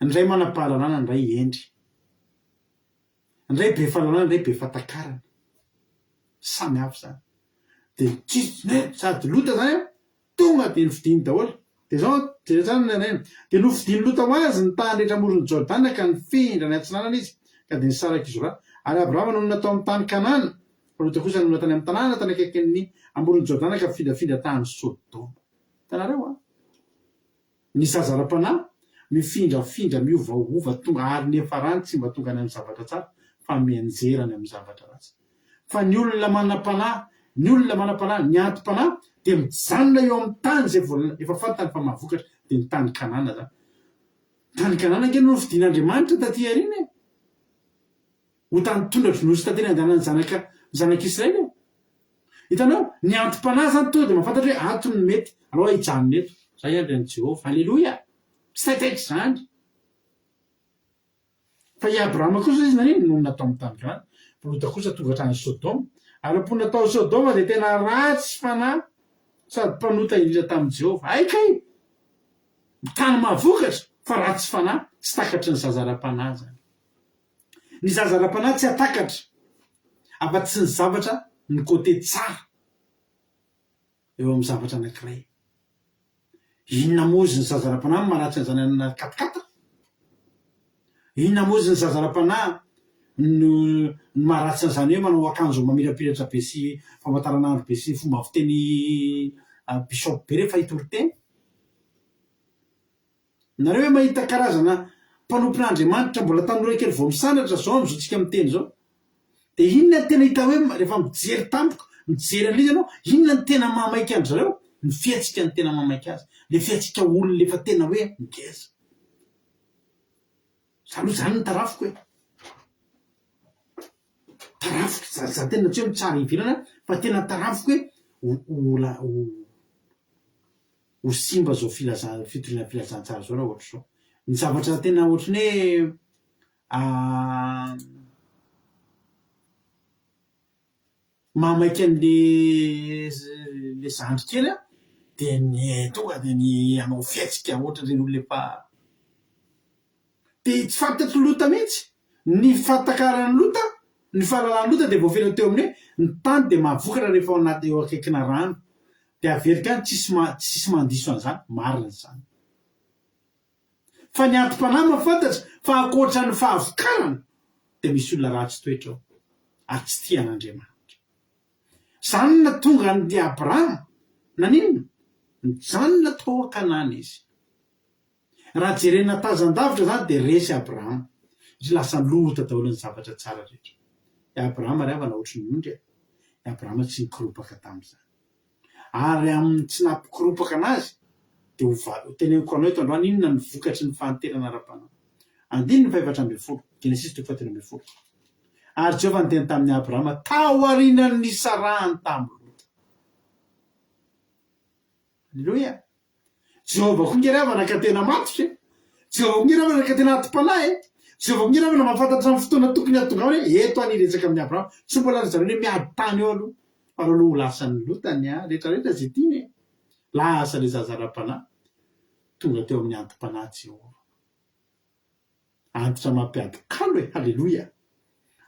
Ny ray manam-pahalalana, ny ray hendry. Ny ray be fahalalana, ny ray be fahatakarana. Samy hafa izany. Dia tsisy, sady lota zany an, Tonga dia nofidiny daholo. Dia izao, jereo tsara ny lazainy, Dia nofidin'i Lota ho azy ny tany rehetra amoron'i Jordana ka nifindra niatsinanana izy, ka dia nisaraka izy roa. Ary Abrahama nonina tao amin'ny tany Kanana, fa Lota kosa nonina tany amin'ny tanàna tany akaikin'ny amoron'i Jordana ka nifindrafindra tany Sodoma. Hitanareo an? Ny zaza ara-panahy, mifindrafindra, miovaova, tonga ary niafarany tsy mba tonga any amin'ny zavatra tsara fa mianjera any amin'ny zavatra ratsy. Fa ny olona manam-panahy, ny olona manam-panahy, ny anti-panahy dia mijanona eo amin'ny tany izay vola efa fantany fa mahavokatra, dia ny tany Kanana izany. Tany Kanana ange no nofidin'Andriamanitra taty aoriana e! Ho tany tondra-dronono sy tantely andehanan'ny zanaka zanak'Israely e! Hitanao? Ny anti-panahy izany tonga dia mahafantatra hoe ato no mety, aleo aho hijanona eto. Izay andry an'i Jehovah. Aleloia! Tsy taitaitra izany. Fa i Abrahama kosa izy nanino? Nonina tao amin'ny tany Kanana. Fa Lota kosa tonga hatrany Sodoma. Ary ny mponina tao Sodoma dia tena ratsy fanahy sady mpanota indrindra tamin'i Jehovah. Hay kay! Tany mahavokatra fa ratsy fanahy, tsy takatry ny zaza ara-panahy izany. Ny zaza ara-panahy tsy hatakatra afa-tsy ny zavatra ny côté tsara eo amin'ny zavatra anankiray. Inona moa izy ny zaza ara-panahy no maharatsy an'izany anana katakata? Inona moa izy ny zaza ara-panahy? No ny maharatsy an'izany hoe manao akanjo mamirapiratra be sy famantaranandro be sy fomba fiteny bishop be rehefa hitory teny? Nareo ve mahita karazana mpanompon'Andriamanitra mbola tanora kely vao misandratra zao amzao tsika miteny zao? De inona no tena hita hoe rehefa mijery tampoka, mijery an'ilay izy ianao, inona no tena mahamaika an-dry zareo? Ny fihetsika no tena mahamaika azy. Le fihetsika olona efa tena hoe ngeza. Za aloha zany no tarafiko e. Tarafiko, za za tena tsy hoe mitsara ivelany aho fa tena tarafiko hoe ho ho ho ho simba zao filaza- fitoriana filazantsara zao raha ohatr'izao. Ny zavatra tena ohatran'ny hoe Mahamaika an'le le zandry kely an, dia ny tonga dia ny hanao fihetsika ohatran'ireny olona efa dia tsy fantatr'i Lota mihitsy ny fahatakaran'i Lota, ny fahalalan'i Lota dia voafetra teo amin'ny hoe ny tany dia mahavokatra rehefa ao anaty eo akaikina rano, dia averiko ihany tsisy ma- tsisy mandiso an'izany, marina izany. Fa ny anti-panahy mahafantatra fa ankoatra ny fahavokarana dia misy olona ratsy toetra ao ary tsy tia an'Andriamanitra. Izany no nahatonga an'i Abrahama naninona? Nijanona tao Kanana izy. Raha jerena tazan-davitra izany dia resy Abrahama satria lasa Lota daholo ny zavatra tsara rehetra. I Abrahama ry havana ohatry ny ondry e! I Abrahama tsy nikoropaka tamin'izany. Ary amin'ny tsy nampikoropaka anazy, dia ho va, ho teneniko anao eto androany inona ny vokatry ny fahanterana ara-panahy. Andininy fahefatra ambinifolo, Genesisy toko fahatelo ambinifolo. Ary Jehovah niteny tamin'i Abrahama taorian'ny nisarahany tamin'i Lota. Aleloia! Jehovah koa nge ry havana ka tena matotra e! Jehovah koa nge ry havana ka tena atim-panahy e! Jehovah koa nge ry havana mahafantatra ny fotoana tokony hahatongavany hoe eto aho niresaka amin'i Abrahama. Tsy mbola ry zareo le miady tany eo aloha fa aleo aloha ho lasan'i Lota ny ahy rehetra rehetra izay tiany e! Lasa le zaza ara-panahy tonga teo amin'ny anti-panahy Jehovah. Antitra mampiady kalo e! Haleloia!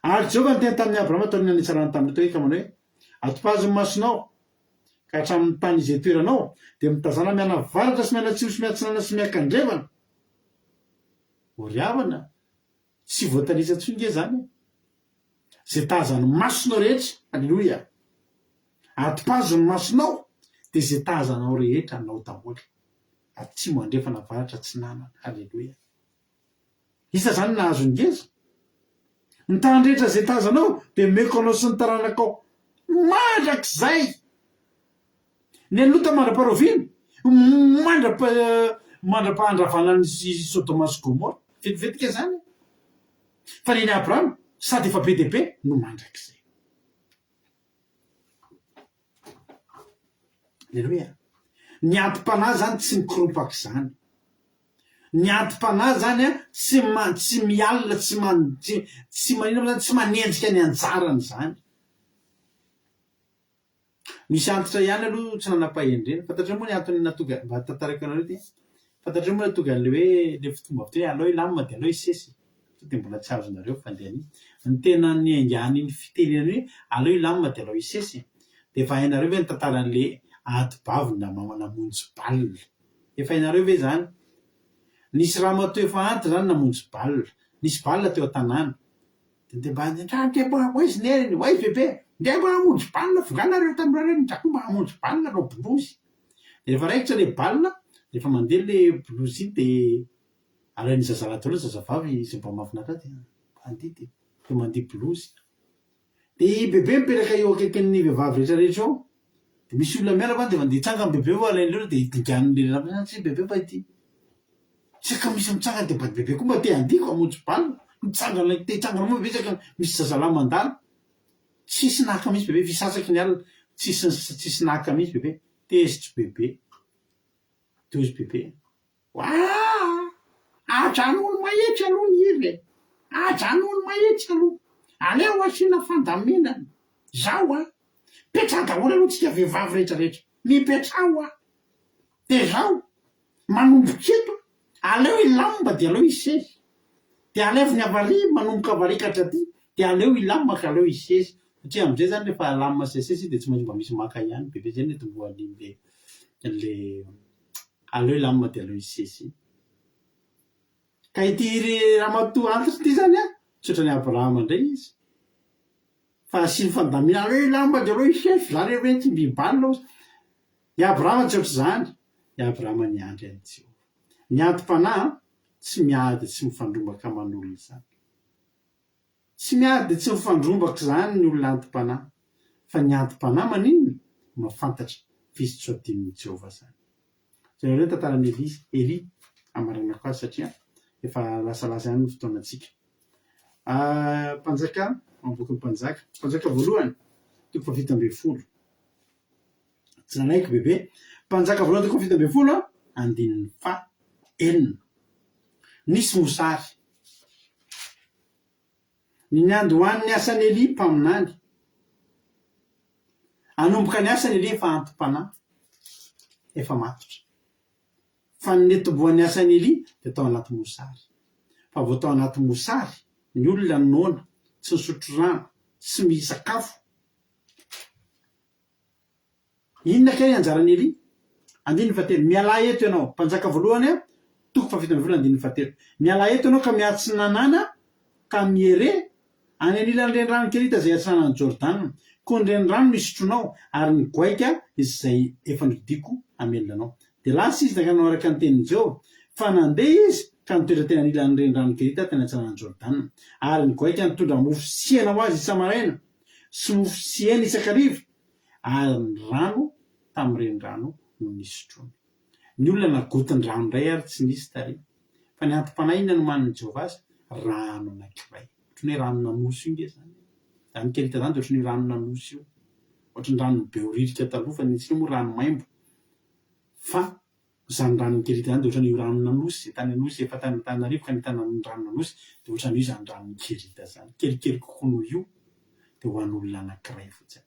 Ary Jehovah niteny tamin'i Abrahama taorian'ny nitsarany tamin'i Lota hoe, ka manao hoe, Atopazo ny masonao, ka hatramin'ny tany izay itoeranao, dia mitazàna mianavaratra sy mianatsimo sy miatsinanana sy miakandrefana. O ry havana, tsy voatanisa intsony nge izany e! Izay tazan'ny masonao rehetra, haleloia! Atopazo ny masonao, dia izay tazanao rehetra anao daholo. Atsimo, andrefana, avaratra, atsinanana. Haleloia! Iza izany nahazo ny ngeza? Ny tany rehetra izay tazanao dia omeko anao sy ny taranakao mandrakizay. Ny an'i Lota mandra-paharoviana? Mandra-pa mandra-pahandravana an'i Sodoma sy Gomora. Vetivetika izany. Fa ny an'i Abrahama sady efa be dia be no mandrakizay. Aleloia. Ny anti-panahy izany tsy mikoropaka izany. Ny anti-panahy izany an, tsy ma- tsy mialona, tsy man- tsy tsy maninona moa izany, tsy manenjika ny anjarany izany. Misy antitra ihany aloha tsy nanam-pahendrena. Fantatrareo moa ny antony nahatonga, mba tantaraiko anareo ity. Fantatrareo moa nahatonga an'ilay hoe ilay fomba fiteny hoe alao hilamina dia alao hisesy. Sao dia mbola tsy azonareo ny fandehan'iny. Ny tena niaingan'iny fitenenana hoe aleo hilamina dia alao hisesy dia efa hainareo ve ny tantaran'ilay anti-bavy namonjy bal? Efa hainareo ve izany? Nisy ramatoa efa antitra izany namonjy bal. Nisy bal teo an-tanàna. Dia dia mba ndeha mba ho aiza neny, ho aiza bebe? Ndeha mba hamonjy bal, vongahy nareo tanora ireny, za koa mba hamonjy bal hanao bolozy. Dia rehefa raikitra ilay bal, rehefa mandeha ilay bolozy iny dia Alain'ny zazalahy daholo ny zazavavy izay mba mahafinaritra azy dia mandihy dia dia mandihy blues. Dia i Bebe mipetraka eo akaikin'ny vehivavy rehetra rehetra eo. Dia misy olona miala va dia mandeha hitsangana Bebe fa alain'ny olona dia dinganin'ny lehilahy hoe tsia Bebe fa ity. Tsy ka misy mitsangana dia mba Bebe koa mba te handihy ko hamonjy bal. Mitsangana te hitsangana moa Bebe saika misy zazalahy mandalo. Tsisy naka mihitsy Bebe fisasaky ny alina. Tsisy tsisy naka mihitsy Bebe. Tezitry Bebe. Dozy Bebe. Waa! Ajanony mahitsy aloha ny hira e! Ajanony mahitsy aloha! Aleo asiana fandaminana! Zao an! Mipetraha daholo aloha tsika vehivavy rehetra rehetra! Mipetraha hoa! De zao, manomboka eto, aleo hilamina de aleo hisesy! De alevo ny avaria, manomboka avaria ka hatraty, de aleo hilamina ka aleo hisesy! Satria amizay zany rehefa alamina sy asesy de tsy maintsy mba misy maka ihany, bebe zay no nitomboan'iny le le. Aleo hilamina dia aleo hisesy. Ka ity ry ramatoa antitra ity zany an! Tsy ohatran'i Abrahama indray izy. Fa asiany fandaminana hoe lamba dia aleo hisesy, za re hoe tsy mby balina ozy. I Abrahama tsy ohatr'izany. I Abrahama niandry an'i Jehovah. Ny anti-panahy tsy miady tsy mifandrombaka aman'olona izany. Tsy miady tsy mifandrombaka izany ny olona anti-panahy. Fa ny anti-panahy maninona? Mahafantatra fa izy tsy ho adinon'i Jehovah izany. Jereo ny tantaran'i Elia, Elia, hamaranako azy satria efa lasalasa ihany ny fotoanantsika. Mpanjaka, ao amin'ny bokin'ny Mpanjaka, Mpanjaka voalohany, toko fahafito ambin'ny folo. Tsy nanaiky bebe. Mpanjaka voalohany toko fahafito ambin'ny folo, andininy faha enina. Nisy mosary. Ny niandohan'ny asan'i Elia mpaminany. Hanomboka ny asany Elia efa anti-panahy, efa matotra. Fa ny nitomboan'ny asan'i Elia dia tao anaty mosary. Fa vao tao anaty mosary, ny olona noana, tsy nisotro rano, tsy misakafo. Inona kay ny anjaran'i Elia? Andininy fahatelo, Mialà eto ianao, Mpanjaka voalohany a, toko fahafito ambin'ny folo andininy fahatelo. Mialà eto ianao ka miatsinanana ka miere any anilan'ny renirano Kerita izay atsinanan'i Jordana. Koa ny renirano no hisotronao, ary ny goaika izay efa nodidiako hamelona anao. Dia lasa izy nankany araka ny tenin'i Jehovah. Fa nandeha izy ka nitoetra teny anilan'ny renirano Kerita teny atsinanan'i Jordana. Ary ny goaika nitondra mofo sy hena ho azy isa-maraina, sy mofo sy hena isan-kariva, ary ny rano tamin'ny renirano no nisotroany. Ny olona nagotin-drano indray ary tsy nisy tary. Fa ny antom-panahy inona no nomanin'i Jehovah azy? Rano anankiray. Ohatran'ny hoe ranon'Anosy io nge izany e. Izany Kerita izany dia ohatran'io ranon'Anosy io. Ohatran'ny ranon'i Behoririka taloha fa ny antsika moa rano maimbo. Fa izany ranon'i Kerita izany dia ohatran'io ranon'Anosy izay tany Anosy efa tany Antananarivo ka nahitana ny ranon'Anosy dia ohatran'io izany ranon'i Kerita izany. Kelikely kokoa noho io dia ho an'olona anankiray fotsiny.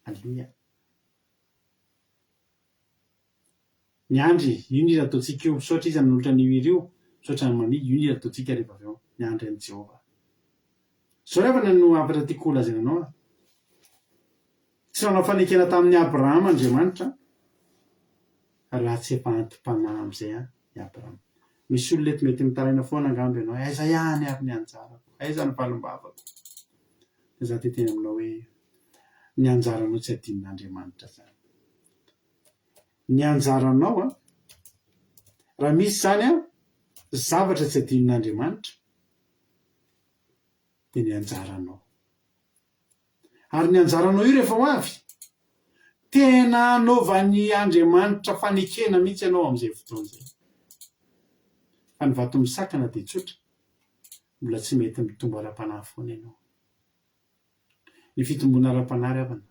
Aleloia. Miandry, io ny hira ataontsika io. Misaotra izy nanolotra an'io hira io. Misaotra an'i Mami, io ny hira ataontsika rehefa avy eo. Miandry an'i Jehovah. Izao ry havana no hafatra tiako holazaina anao a. Tsy nanao fanekena tamin'i Abrahama Andriamanitra raha tsy efa anti-panahy amin'izay i Abrahama. Misy olona eto mety mitaraina foana angamba ianao hoe aiza ihany ary ny anjarako, aiza ny valim-bavako. Dia izaho te hiteny aminao hoe ny anjaranao tsy adinon'Andriamanitra izany. Ny anjaranao an, raha misy izany an, zavatra tsy adinon'Andriamanitra dia ny anjaranao. Ary ny anjaranao io rehefa ho avy, tena hanaovan'i Andriamanitra fanekena mihitsy ianao amin'izay fotoana izay. Fa ny vato misakana dia tsotra, mbola tsy mety mitombo ara-panahy foana ianao. Ny fitomboana ara-panahy ry havana,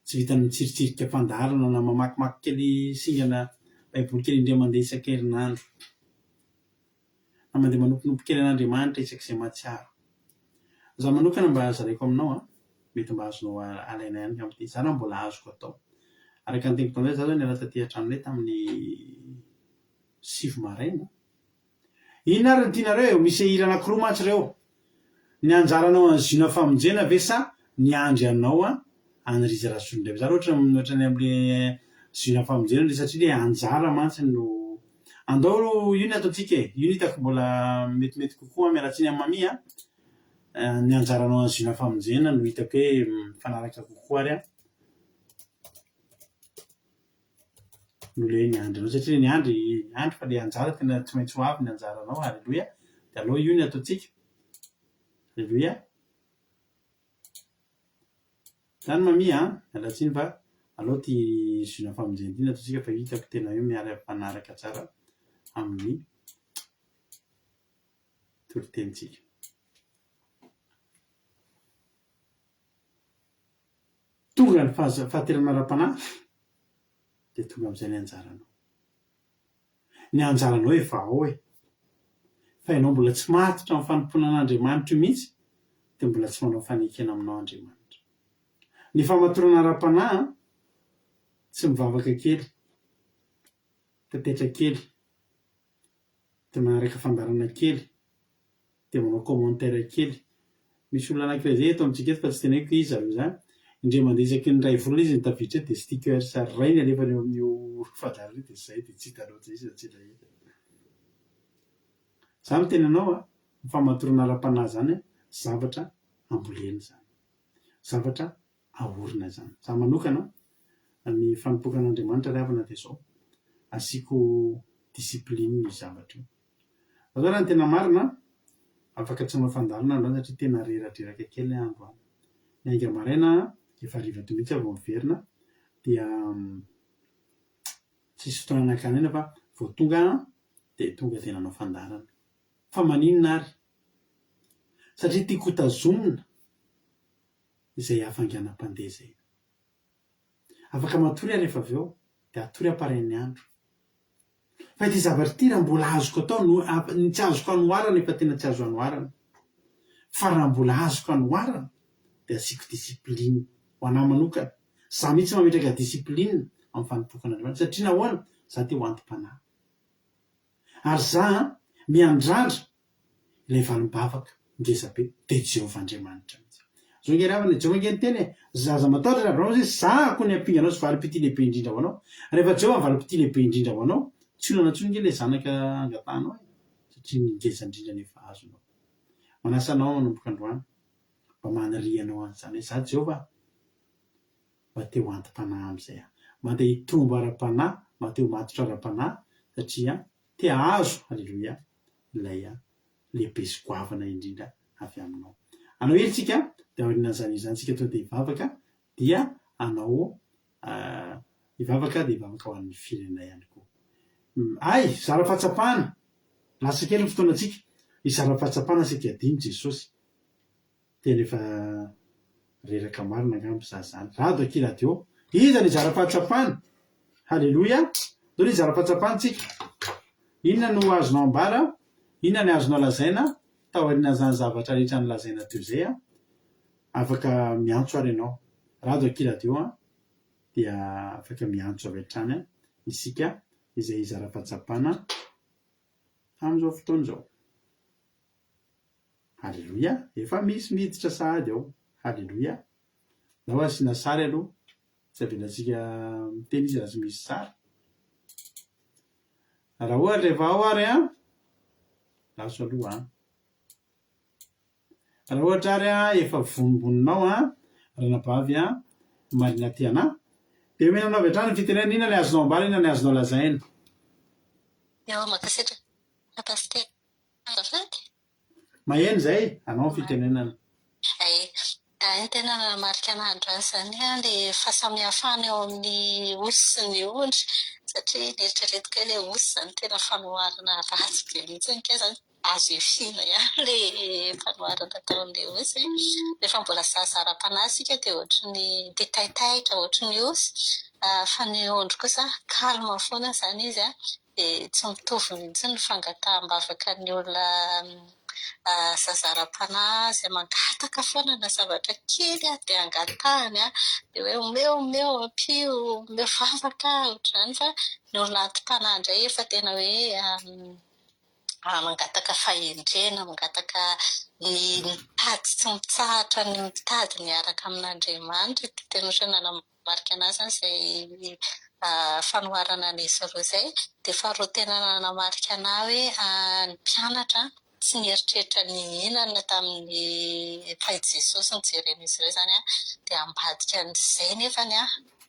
tsy vitan'ny mitsiritsirika fandaharana na mamakimaky kely singana Baiboly kely indray mandeha isan-kerinandro. Na mandeha manomponompo kely an'Andriamanitra isak'izay mahatsiaro. Izaho manokana mba zaraiko aminao an, mety mba azonao alaina ihany angamba ity, izaho raha mbola azoko atao. Araka ny teniko tamin'izay, izaho izao niala taty an-tranonay tamin'ny sivy maraina. Inona ary no tianareo e? Misy hira anakiroa mantsy ireo. Ny anjaranao any Ziona famonjena ve sa niandry anao any Riza Rasolondraibe? Za aloha ohatran'ny amle Ziona famonjena le satria le anjara mantsy no andao io ny ataontsika e! Io no hitako mbola metimety kokoa miala tsiny amin'i Mami a! Ny anjaranao any Ziona famonjena no hitako hoe mifanaraka kokoa ary an! No le niandry anao satria le niandry niandry fa le anjara tena tsy maintsy ho avy ny anjaranao aleloia de aleo io ny ataontsika aleloia zany mamia an miala tsiny fa aleo ty zona famonjena ty ny ataontsika fa hitako tena hoe miara mifanaraka tsara amin'ny toritenintsika. Tonga ny fahaterana ara-panahy dia tonga amin'izay ny anjaranao. Ny anjaranao efa ao e! Fa ianao mbola tsy matotra amin'ny fanompoana an'Andriamanitra io mihitsy dia mbola tsy manao fanekena aminao Andriamanitra. Ny famatorana ara-panahy tsy mivavaka kely, taitaitra kely, dia manaraka fandaharana kely, dia manao commentaire kely. Misy olona anankiray izay eto amintsika eto fa tsy teneniko iza aloha izany, indray mandeha isaky ny iray volana izy no tafiditra eto dia stickers iray no alefany eo amin'io fandaharana io dia izay dia tsy hitanao intsony izy raha tsy elaela. Za miteny anao a! Ny fahamatorana ara-panahy izany zavatra ambolena izany. Zavatra aorina izany. Za manokana, ny fanompoako an'Andriamanitra ry havana dia izao, asiako discipline io zavatra io. Fa zao raha ny tena marina, afaka tsy hanao fandaharana androany satria tena reradreraka kely aho androany. Niainga maraina aho, efa hariva teo mihitsy aho vao niverina, dia tsisy fotoana nakana aina fa vao tonga aho dia tonga dia nanao fandaharana. Fa maninona ary? Satria tiako hotazomina izay hafainganam-pandeha izay. Afaka matory aho rehefa avy eo, dia hatory aho parain'ny andro. Fa ity zavatra ity raha mbola azoko atao no, ny tsy azoko anoharana efa tena tsy azo anoharana. Fa raha mbola azoko anoharana dia asiako discipline ho an'ahy manokana. Za mihitsy mametraka discipline amin'ny fanompoako an'Andriamanitra satria nahoana? Za te ho anti-panahy. Ary za miandrandra ilay valim-bavaka ngeza be, dia Jehovah Andriamanitra mihitsy. Zao ange ry havana e, Jehovah ange niteny e, Aza matahotra ry Abrahama, hoy izy, Zahako ny ampinganao sy valim-pitia lehibe indrindra ho anao. Rehefa Jehovah ny valim-pitia lehibe indrindra ho anao, tsy olana intsony ange ilay zanaka angatahanao e, satria ny ngeza indrindra no efa azonao. Manasa anao aho manomboka androany, mba maniria anao an'izany hoe, Za Jehovah, mba te ho anti-panahy amin'izay aho. Mba te hitombo ara-panahy, mba te ho matotra ara-panahy, satria te hahazo, haleloia, ilay lehibe sy goavana indrindra avy aminao. Hanao hira isika, dia aorianan'izany hira izany isika tonga dia hivavaka, dia hanao hivavaka dia hivavaka ho an'ny firenena ihany koa. Hay, hizara fahatsapana! Lasa kely ny fotoanantsika. Hizara fahatsapana saika hadino Jesosy. Tena efa reraka marina angamba za zany. Rado akia radio. Iza no hizara fahatsapana? Haleloia. Ndao ny hizara fahatsapana tsika. Inona no azonao ambara? Inona ny azonao lazaina taorian'izany zavatra rehetra nolazaina teo izay a? Afaka miantso ary ianao. Rado akia radio a. Dia afaka miantso avy hatrany isika izay hizara fahatsapana amin'izao fotoana izao. Haleloia! Efa misy miditra sahady ao. Haleloia! Ndao asiana sary aloha, tsy avelantsika miteny izy raha tsy misy sary. Raha ohatra efa ao ary an, lasa aloha an. Raha ohatra ary an, efa vonombonona ao an, ranabavy an, Marina Tiana, dia omena anao avy hatrany ny fitenenana, inona ny azonao ambara, inona ny azonao lazaina. Eo mankasitraka Pasitera. Azafady? Maheno izay, anao ny fitenenana. Hay, ny tena nanamarika anah androany izany an, ilay fahasamihafana eo amin'ny osy sy ny ondry, satria neritreretiko hoe ilay osy izany tena fanoharana ratsy be mihitsy kay izany, azo ifiana ihany ilay fanoharana ataon'ilay osy. Rehefa mbola zaza ara-panahy isika dia ohatry ny tia taitaitra ohatry ny osy, fa ny ondry kosa calme foana izany izy an, dia tsy mitovy mihitsy ny fangataham-bavaka ny olona zaza ara-panahy izay mangataka foana na zavatra kely ary dia angatahany dia hoe omeo omeo ampio omeo vavaka aho ohatr'izany fa ny olona anti-panahy indray efa tena hoe mangataka fahendrena, mangataka ny mitady tsy mitsahatra ny mitady ny hiaraka amin'Andriamanitra dia tena ohatran'ny Marika anazy izany izay fanoharana an'izy roa izay. Dia faharoa tena nanamarika anah hoe ny mpianatra tsy nieritreritra ny hihinana tamin'ny fa i Jesosy no jeren'izy ireo izany dia ambadika an'izay nefany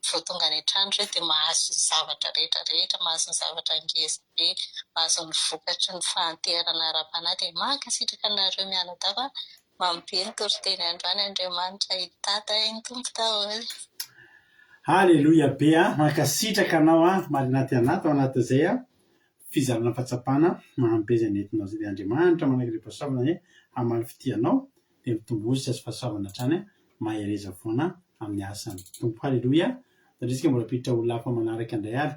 vao tonga any an-trano ireo dia mahazo ny zavatra rehetra rehetra, mahazo ny zavatra ngeza be, mahazo ny vokatry ny fahanterana ara-panahy. Dia mankasitraka anareo mianadahy fa Mamy be ny toriteny androany Andriamanitra hitata iny Tompo daholo. Haleloia be a! Mankasitraka anao a! Marina aty anaty ao anatin'izay a! Fizarana fahatsapana mamy be izay nentinao izay dia Andriamanitra manankarem-pahasoavana anie hamaly fitia anao dia mitomboa sy azo fahasoavana hatrany a! Mahereza foana amin'ny asan'ny Tompo. Haleloia! Satria isika mbola hampiditra olona hafa manaraka indray ary.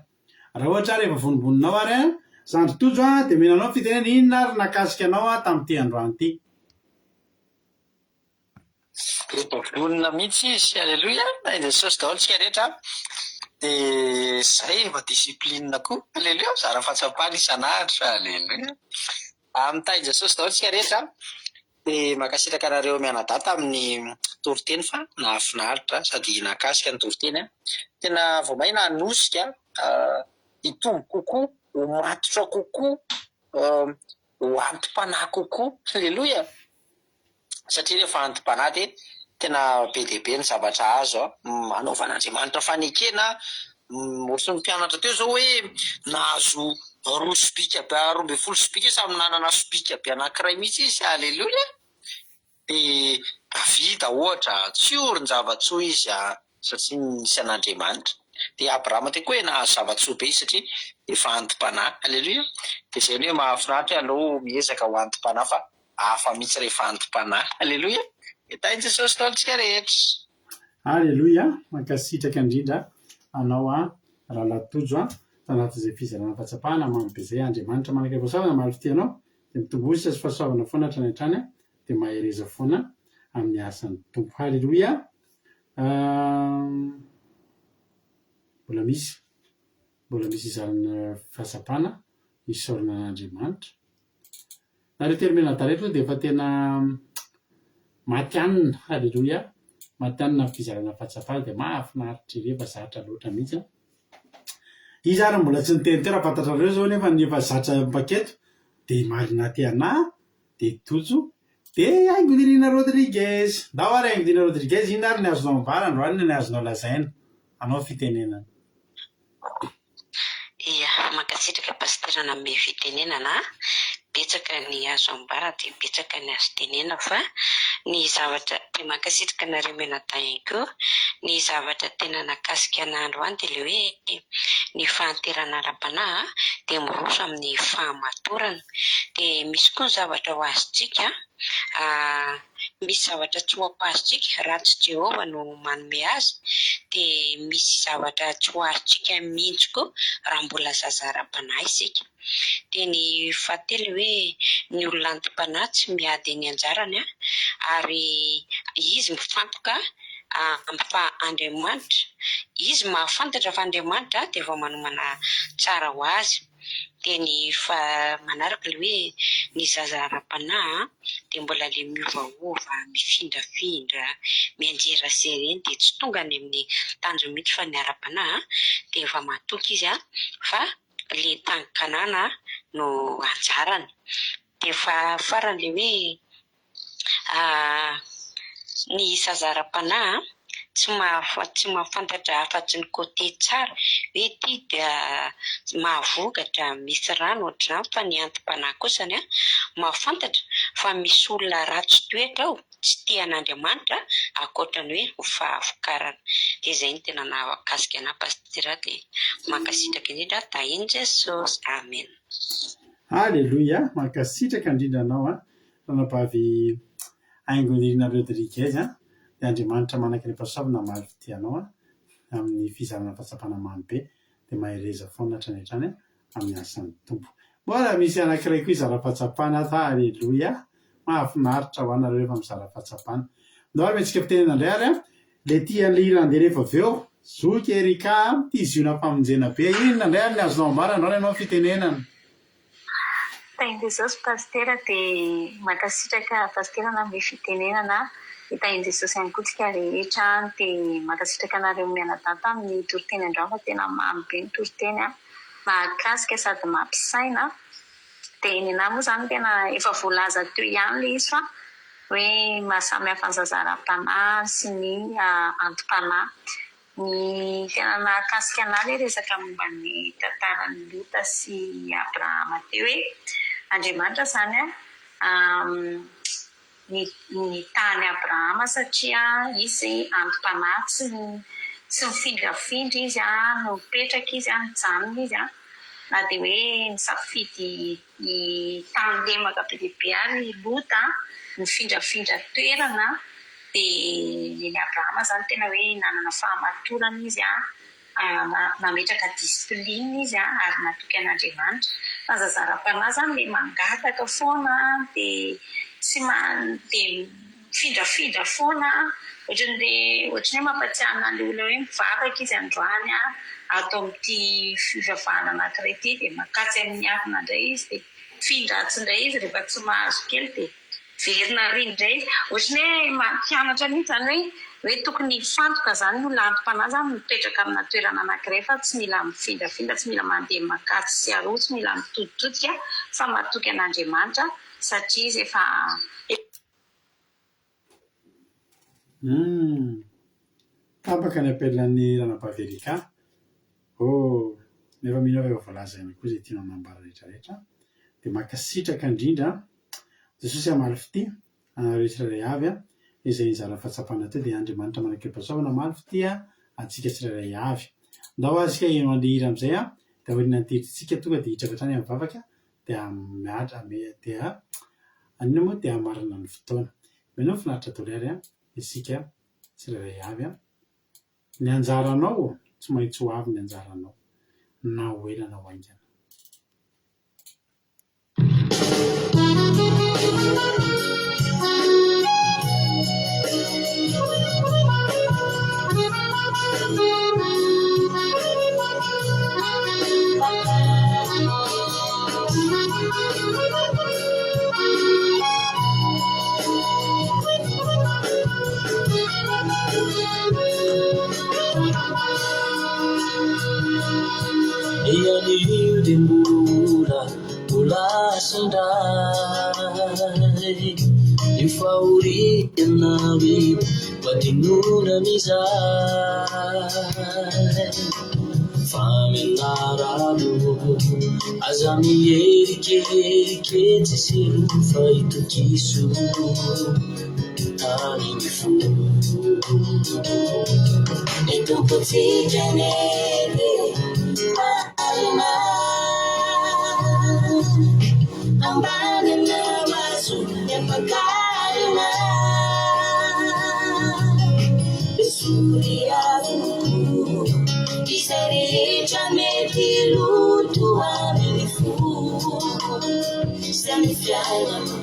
Raha ohatra ary efa vonombononao ary an, zandry Tojo an, dia omena anao ny fitenenana, inona ary nahakasika anao an tamin'ity androany ity? Efa vonona mihitsy izy, aleloia, tahin'i Jesosy daholo tsika rehetra an, dia zay efa discipline koa, aleloia, mizara fahatsapana isan'andro, aleloia, mitahin'i Jesosy daholo tsika rehetra an. Dia mankasitraka anareo mianadahy tamin'ny toriteny fa nahafinaritra sady nahakasika ny toriteny an. Tena vao may nanosika hitombo kokoa, ho matotra kokoa. ho anti-panahy kokoa. Aleloia! Satria rehefa anti-panahy dia tena be dia be ny zavatra azo anaovan'Andriamanitra fanekena. Ohatry ny mpianatra teo izao hoe nahazo roa sobika be, 12 sobika samy nanana sobika be anankiray mihitsy izy. Aleloia! Dia Davida ohatra, tsy orin-java-tsoa izy satria nisy an'Andriamanitra. Dia Abrahama teo koa hoe nahazo zava-tsoa be izy satria efa anti-panahy. Aleloia! Dia izay ny hoe mahafinaritra hoe aleo miezaka ho anti-panahy fa hafa mihitsy rehefa anti-panahy. Aleloia! Dia tahin'i Jesosy daholo tsika rehetra. Aleloia! Mankasitraka indrindra anao Rahalahy Tojo a, tanatin'izay fizarana fahatsapana mamy be izay. Andriamanitra manakaiky fahasoavana hamaly fitia anao dia mitomboa isa sy fahasoavana foana hatrany hatrany dia mahereza foana amin'ny asan'ny Tompo. Haleloia! Mbola misy, mbola misy izarana fahatsapana isaorana an'Andriamanitra. Nareo telo mianadahy reto aloha dia efa tena matihanina, haleloia, matihanina amin'ny fizarana fahatsapana dia mahafinaritra ery, efa zatra loatra mihitsy an. Iza ary no mbola tsy niteny teo raha fantatrareo zao nefa ny efa zatra mpaketo dia i Marina Tiana, dia i Tojo, dia i Haingonirina Rodriguez. Ndao ary Haingonirina Rodriguez, inona ary ny azonao ambara androany, inona ny azonao lazaina? Anao fitenenana. Ia, mankasitraka Pasitera nanome fitenenana a! Betsaka ny azo ambara dia betsaka ny azo tenena fa ny zavatra, dia mankasitraka anareo mianadahy ihany koa, ny zavatra tena nakasika anah androany dia ilay hoe ny fahanterana ara-panahy dia miroso amin'ny fahamatorana, dia misy koa ny zavatra ho azontsika Misy zavatra tsy ho azontsika raha tsy Jehovah no manome azy, dia misy zavatra tsy ho azontsika mihitsy koa raha mbola zaza ara-panahy isika. Dia ny fahatelo hoe ny olona anti-panahy tsy miady ny anjarany ary izy mifantoka fa Andriamanitra, izy mahafantatra fa Andriamanitra dia efa manomana tsara ho azy. Dia ny faha manaraka ilay hoe ny zaza ara-panahy dia mbola ilay miovaova, mifindrafindra, mianjera sy ireny dia tsy tonga any amin'ny tanjony mihitsy fa ny ara-panahy dia efa matoky izy fa ilay tany Kanana no anjarany. Dia faha farany ilay hoe Ny zaza ara-panahy tsy tsy mahafantatra afa-tsy ny côté tsara hoe ity dia mahavokatra, misy rano ohatr'izany fa ny anti-panahy kosany mahafantatra fa misy olona ratsy toetra ao, tsy tia an'Andriamanitra ankoatra ny hoe fahavokarana. Dia izay no tena nahakasika anah Pasitera dia mankasitraka indrindra tahin'i Jesosy. Amen. Aleloia! Mankasitraka indrindra anao an! Ranabavy Haingonirina Rodriguez an, dia Andriamanitra manan-karem-pahasoavana hamaly fitia anao an, amin'ny fizarana fahatsapana mamy be, dia mahereza foana hatrany hatrany an, amin'ny asan'ny Tompo. Mbola misy anankiray koa hizara fahatsapana ato, Aleloia! Mahafinaritra ho anareo rehefa mizara fahatsapana. Ndao ary mihetsika fitenenana indray ary an, ilay tia an'ilay hira handeha rehefa avy eo, Zoky Erika an, tia ziona famonjena be, inona indray ary ny azonao ambara androany ianao fitenenana? Tahin'i Jesosy Pasitera dia mankasitraka Pasitera nanome fitenenana dia tahin'i Jesosy ihany koa tsika rehetra dia mankasitraka anareo mianadahy tamin'ny toriteny androany fa tena mamy be ny toriteny an, mahakasika sady mampisaina dia ny anah moa izany tena efa voalaza teo ihany ilay izy fa hoe maha samy hafa ny zaza ara-panahy sy ny anti-panahy Ny tena nahakasika anah ilay resaka momba ny tantaran'i Lota sy i Abrahama teo hoe Andriamanitra izany an nitaha an'i Abrahama satria izy antom-panahy tsy tsy nifindrafindra izy an, nipetraka izy an, nijanona izy an, na dia hoe nisafidy ny tany lemaka be dia be ary i Lota nifindrafindra toerana dia nen'i Abrahama izany tena hoe nanana fahamatorana izy nametraka discipline izy ary natoky an'Andriamanitra. Fa ny zaza ara-panahy izany ilay mangataka foana dia tsy dia mifindrafindra foana, ohatran'ilay ohatran'ny hoe mampatsiahy an'ilay olona hoe mivavaka izy androany ato amin'ity fivavahana anankiray ity dia mankatsy amin'ny alina indray izy dia mifindra atsy indray izy rehefa tsy mahazo kely dia miverina ary indray izy. Ohatran'ny hoe mampianatra mihitsy izany hoe hoe tokony hifantoka izany ny olona anti-panahy izany mipetraka amina toerana anankiray fa tsy mila mifindrafindra, tsy mila mandeha mankatsy sy aroa, tsy mila mitoditodika. fa matoky an'Andriamanitra satria izy efa Humm. Tapaka ny appel an'i Ranabavy Ericka. Oh, nefa mino aho fa efa voalaza ihany koa izay tianao nambara rehetra rehetra. Dia mankasitraka indrindra. Jesosy hamaly fitia anareo tsirairay avy izay nizara fahatsapana teo dia Andriamanitra manan-kerim-pahasoavana hamaly fitia antsika tsirairay avy. Ndao ary isika heno an'ilay hira amin'izay an, dia aorianan'ny tenintsika tonga dia hiditra avy hatrany amin'ny vavaka dia miadra dia an'inona moa dia hamarana ny fotoana. Mino aho finaritra daholo ary an, isika tsirairay avy an. Ny anjaranao tsy maintsy ho avy ny anjaranao na ho ela na ho haingana. Ny anio dia mbola ho lasa indray Io fahoriana io hadinoina amin'izay Fa mianara aloha, aza miherikerika etsy sy eroa Fa itokiso tany ny fo. Ny Tompontsika anie marina Ambany maso ny ampakarina Esory avokoa izay rehetra mety loto amin'ny fo sy amin'ny fiainana.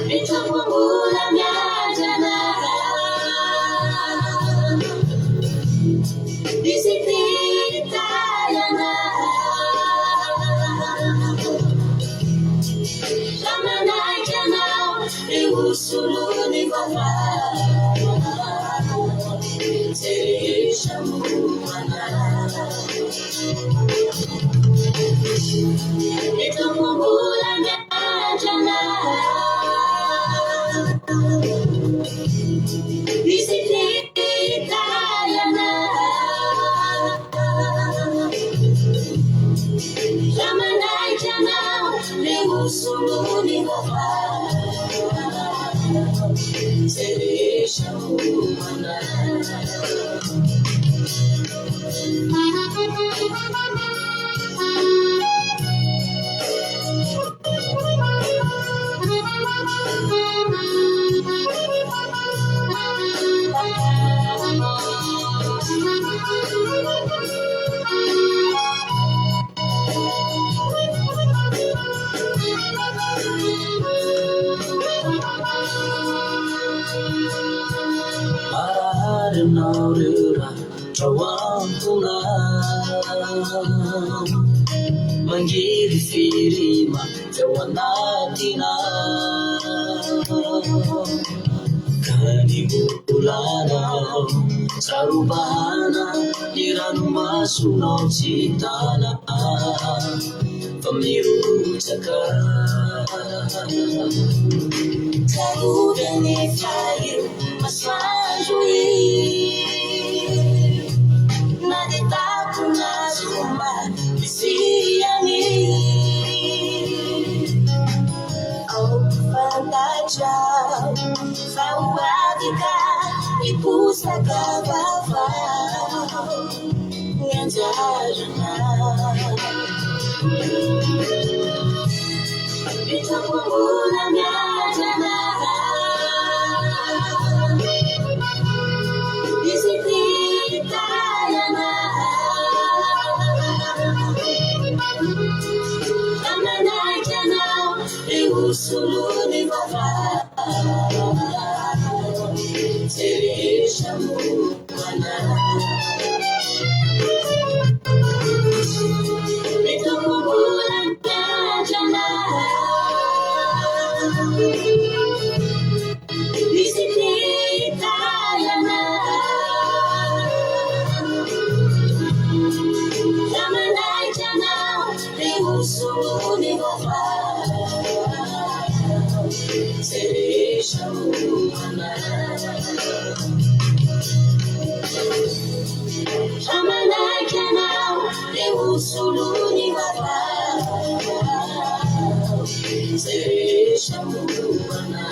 Ny Tompo mbola miandrana Izy tia anao Raha manaiky anao dia ho solony vaovao Izay rehetra momba anao Ny Tompo mbola miandrana Izy te hitahy anao Raha manaiky anao dia ho solony vaovao Izay rehetra momba anao. Marary anao reo raha Ao am-ponao Mangirifiry mafy ao anatinao Ka ny olanao saro-bahana Ny ranomasonao tsy tana Fa mirotsaka. Tsarovy anefa io masoandro io Na dia takona zoma misy ihany. Aoka fantatrao fa ho avy ka hiposaka vaovao ny anjaranao. Ny Tompo mbola miandrana Izy te hitahy anao. Raha manaiky anao dia ho solony vaovao Izay rehetra momba anao. Ny Tompo mbola miandrana Izy te hitahy anao. solon'ny vaovao izay rehetra momba anao. Raha manaiky anao dia ho solon'ny vaovao izay rehetra momba anao.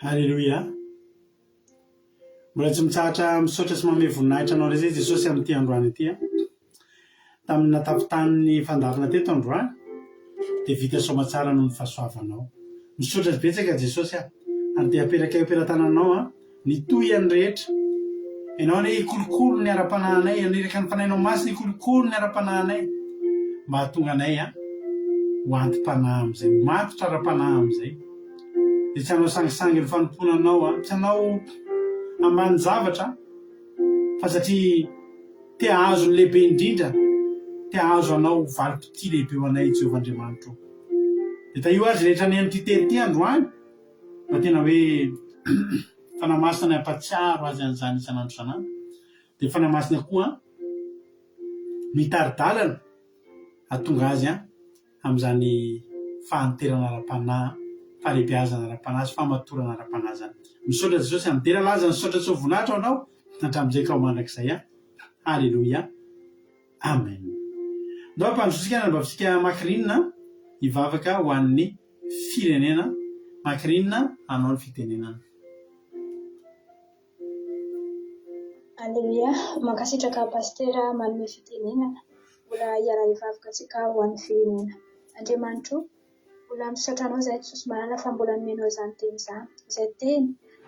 Haleloia. Mbola tsy mitsahatra misaotra sy manome voninahitra anao indray izay Jesosy amin'ity androany ity. Tamin'ny natapitan'ny fandaharana teto androany dia vita soamatsara noho ny fahasoavanao. Misaotra betsaka Jesosy a. Ary dia apetraka eo am-pelatananao a. Ny tohiny rehetra. Ianao anie hikolokolo ny ara-panahinay, haniraka ny Fanahinao Masina hikolokolo ny ara-panahinay mba hahatonga anay ho anti-panahy amin'izay, ho matotra ara-panahy amin'izay. Dia tsy hanao sangisangy ny fanompoana anao, tsy hanao ambanin-javatra fa satria te hahazo ny lehibe indrindra, te hahazo anao ho valim-pitia lehibe ho anay Jehovah Andriamanitro. Dia tahio azy rehetra nihaino ity teny ity androany. Fa tena hoe Fanahy Masina ny hampatsiaro azy an'izany isan'andro isan'andro. Dia Fanahy Masina koa mitari-dalana hahatonga azy amin'izany fahanterana ara-panahy, fahalehibeazana ara-panahy sy fahamatorana ara-panahy izany. Misaotra Jesosy an! Dera laza ny saotra sy ny voninahitra ho Anao hatramin'izay ka ho mandrakizay an! Haleloia! Amen! Ndao hampandrosotsika ny anabavintsika Macrine hivavaka ho an'ny firenena Macrine hanao ny fitenenana. Aleloia, mankasitraka Pasitera manome fitenenana, mbola hiara-hivavaka tsika ho an'ny firenena. Andriamanitra o, mbola misaotra anao izahay Jesosy malala fa mbola nomenao izany teny izany, izay teny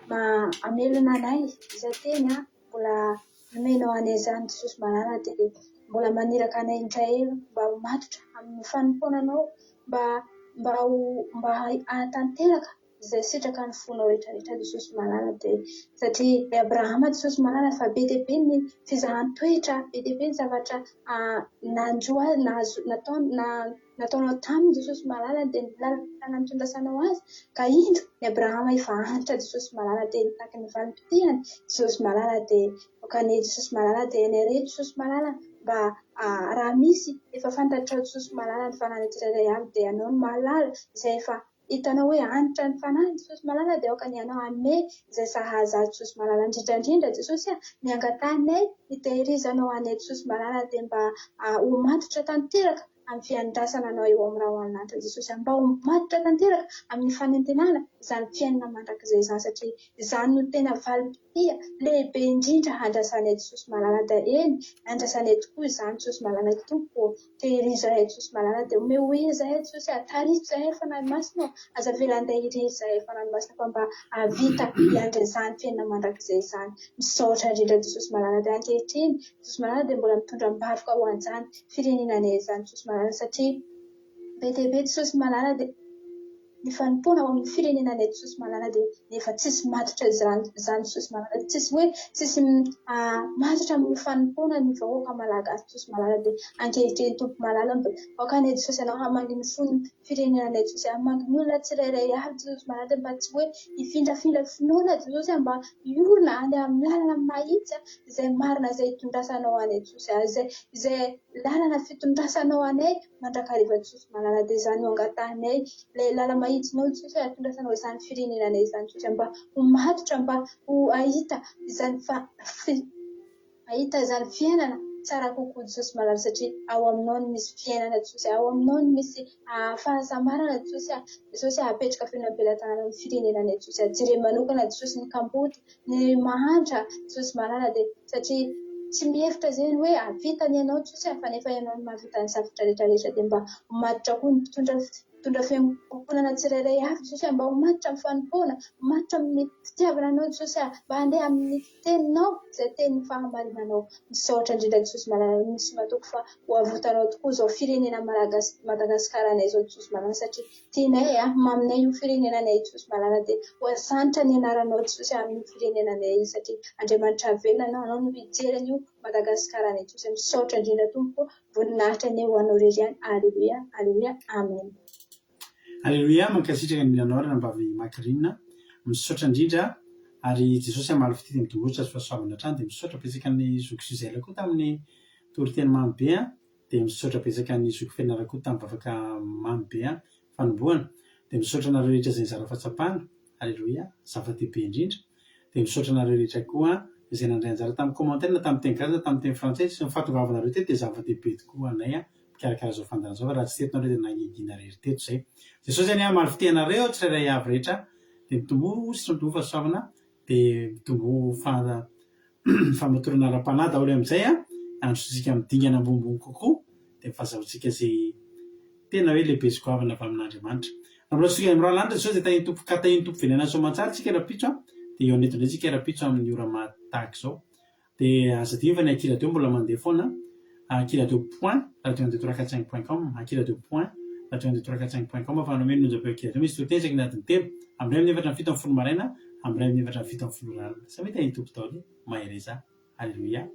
maha hamelona anay, izay teny mbola Nomenao anay izany Jesosy malala dia mbola maniraka anay indray mba ho matotra amin'ny fanompoana Anao mba mba ho mba hahatanteraka izay sitraka ny fonao rehetra rehetra Jesosy malala dia satria i Abrahama Jesosy malala fa be dia be ny fizahan-toetra be dia be ny zavatra nanjo azy nahazo nataony na nataonao taminy Jesosy malala dia ny lalana nitondrasanao azy ka indro ny Abrahama efa antitra Jesosy malala dia nitaky ny valim-pitehany Jesosy malala dia aoka anie Jesosy malala dia ianay rehetra Jesosy malala mba raha misy efa fantatrao Jesosy malala ny fananay tsirairay avy dia ianao no mahalala izay efa hitanao hoe hanitra ny fanahy Jesosy malala dia aoka ny Ianao hanome izay sahaza azy Jesosy malala indrindra indrindra Jesosy a miangatahanay hitehirizanao anay Jesosy malala dia mba ho matotra tanteraka amin'ny fiandrasana Anao eo amin'ny rahona lanitra Jesosy a mba ho matotra tanteraka amin'ny fanentenana izany fiainana mandrakizay izany satria izany no tena valim-pitia lehibe indrindra andrasanay Jesosy malala dia eny andrasanay tokoa izany Jesosy malala Tompo ô Tehirizo zahay Jesosy malala dia omeo hery zahay Jesosy a, tariho zahay Fanahy Masina ô, aza avela handeha irery zahay Fanahy Masina fa mba hahavita hiandry an'izany fiainana mandrakizay izany. Misaotra indrindra Jesosy malala dia ankehitriny Jesosy malala dia mbola mitondra am-bavaka ho an'izany firenenanay izany Jesosy malala satria be dia be Jesosy malala dia Ny fanompoana ao amin'ny firenenanay Jesosy malala dia efa tsisy matotra izany izany Jesosy malala tsisy hoe tsisy matotra amin'ny fanompoana ny vahoaka malagasy Jesosy malala dia ankehitriny Tompo malala mba aoka anie Jesosy ianao hamangy ny fon'ny firenenanay Jesosy hamangy ny olona tsirairay avy Jesosy malala dia mba tsy hoe hifindrafindra finoana Jesosy mba hiorina any amin'ny lalana mahitsy izay marina izay hitondrasanao anay Jesosy izay izay lalana fitondrasanao anay mandrakariva Jesosy malala dia izany no angatahanay ilay lala-mahitsinao Jesosy hahatondrasanao izany firenenanay izany Jesosy mba ho matotra mba ho hahita izany fa hahita izany fiainana tsara kokoa Jesosy malala satria ao aminao no misy fiainana Jesosy ao aminao no misy fahasambarana Jesosy Jesosy apetraka feno am-pelatanana ny firenenanay Jesosy jereo manokana Jesosy ny kamboty ny mahantra Jesosy malala dia satria tsy mihevitra izay hoe hahavita ny anao Jesosy fa nefa ianao no mahavita ny zavatra rehetra rehetra dia mba ho matotra koa ny mpitondra. Mitondra fiangonana tsirairay avy Jesosy mba ho matotra amin'ny fanompoana, ho matotra amin'ny fitiavana Anao Jesosy mba handeha amin'ny teninao izay tenin'ny fahamarinanao. Misaotra indrindra Jesosy malala misy matoky fa ho avotanao tokoa izao firenena Malagasy Madagasikaranay izao Jesosy malala satria tianay a, maminay io firenenanay io Jesosy malala dia ho asandratra ny anaranao Jesosy amin'io firenenanay io satria Andriamanitra velona anao, anao no hijery an'io Madagasikaranay Jesosy misaotra indrindra Tompo voninahitra anie ho anao irery ihany Aleloia Aleloia Amen. Aleloia, mankasitraka indrindra anao ranabavy Macrine, misaotra indrindra ary Jesosy hamaly fitia dia mitomboa sy azo fahasoavana hatrany dia misaotra betsaka an'i zoky Gisèle koa tamin'ny toriteny mamy be an, dia misaotra betsaka an'i zoky Fenara koa tamin'ny vavaka mamy be an, fanombohana, dia misaotra anareo rehetra izay nizara fahatsapana, Aleloia, zava-dehibe indrindra, dia misaotra anareo rehetra koa izay nandray anjara tamin'ny commentaire na tamin'ny teny gasy na tamin'ny teny frantsay sy ny fahatongavanareo teto dia zava-dehibe tokoa ho anay mpikarakara izao fandaharana izao fa raha tsy teto nareo dia nangingina irery teto izay. Jesosy anie hamaly fitia anareo tsirairay avy rehetra dia mitomboa sy mitomboa fahasoavana dia mitomboa faha fahamatorana ara-panahy daholo amin'izay an, handrosoantsika amin'ny dingana ambonimbony kokoa dia ny fahazahoantsika izay tena hoe lehibe sy goavana avy amin'Andriamanitra. Raha mbola tsy tonga any amin'ny Rà lanitra Jesosy dia tahin'ny Tompo ka tahin'ny Tompo velona soamantsara tsika rahampitso an, dia hihaona eto indray tsika rahampitso amin'ny ora maha tahaka izao. Dia aza adino fa ny Akiradio mbola mandeha foana an, Akiradio point radio un deux trois quatre cinq point com, Akiradio point radio un deux trois quatre cinq point com ahafahanao mihaino ny onjam-peo Akiradio misy toriteny isaky ny adiny telo, amin'ny iray amin'ny efatra amin'ny 17 maraina, amin'ny iray amin'ny efatra amin'ny 17 ora alina. Samia tahin'ny Tompo daholo e! Mahereza! Aleloia!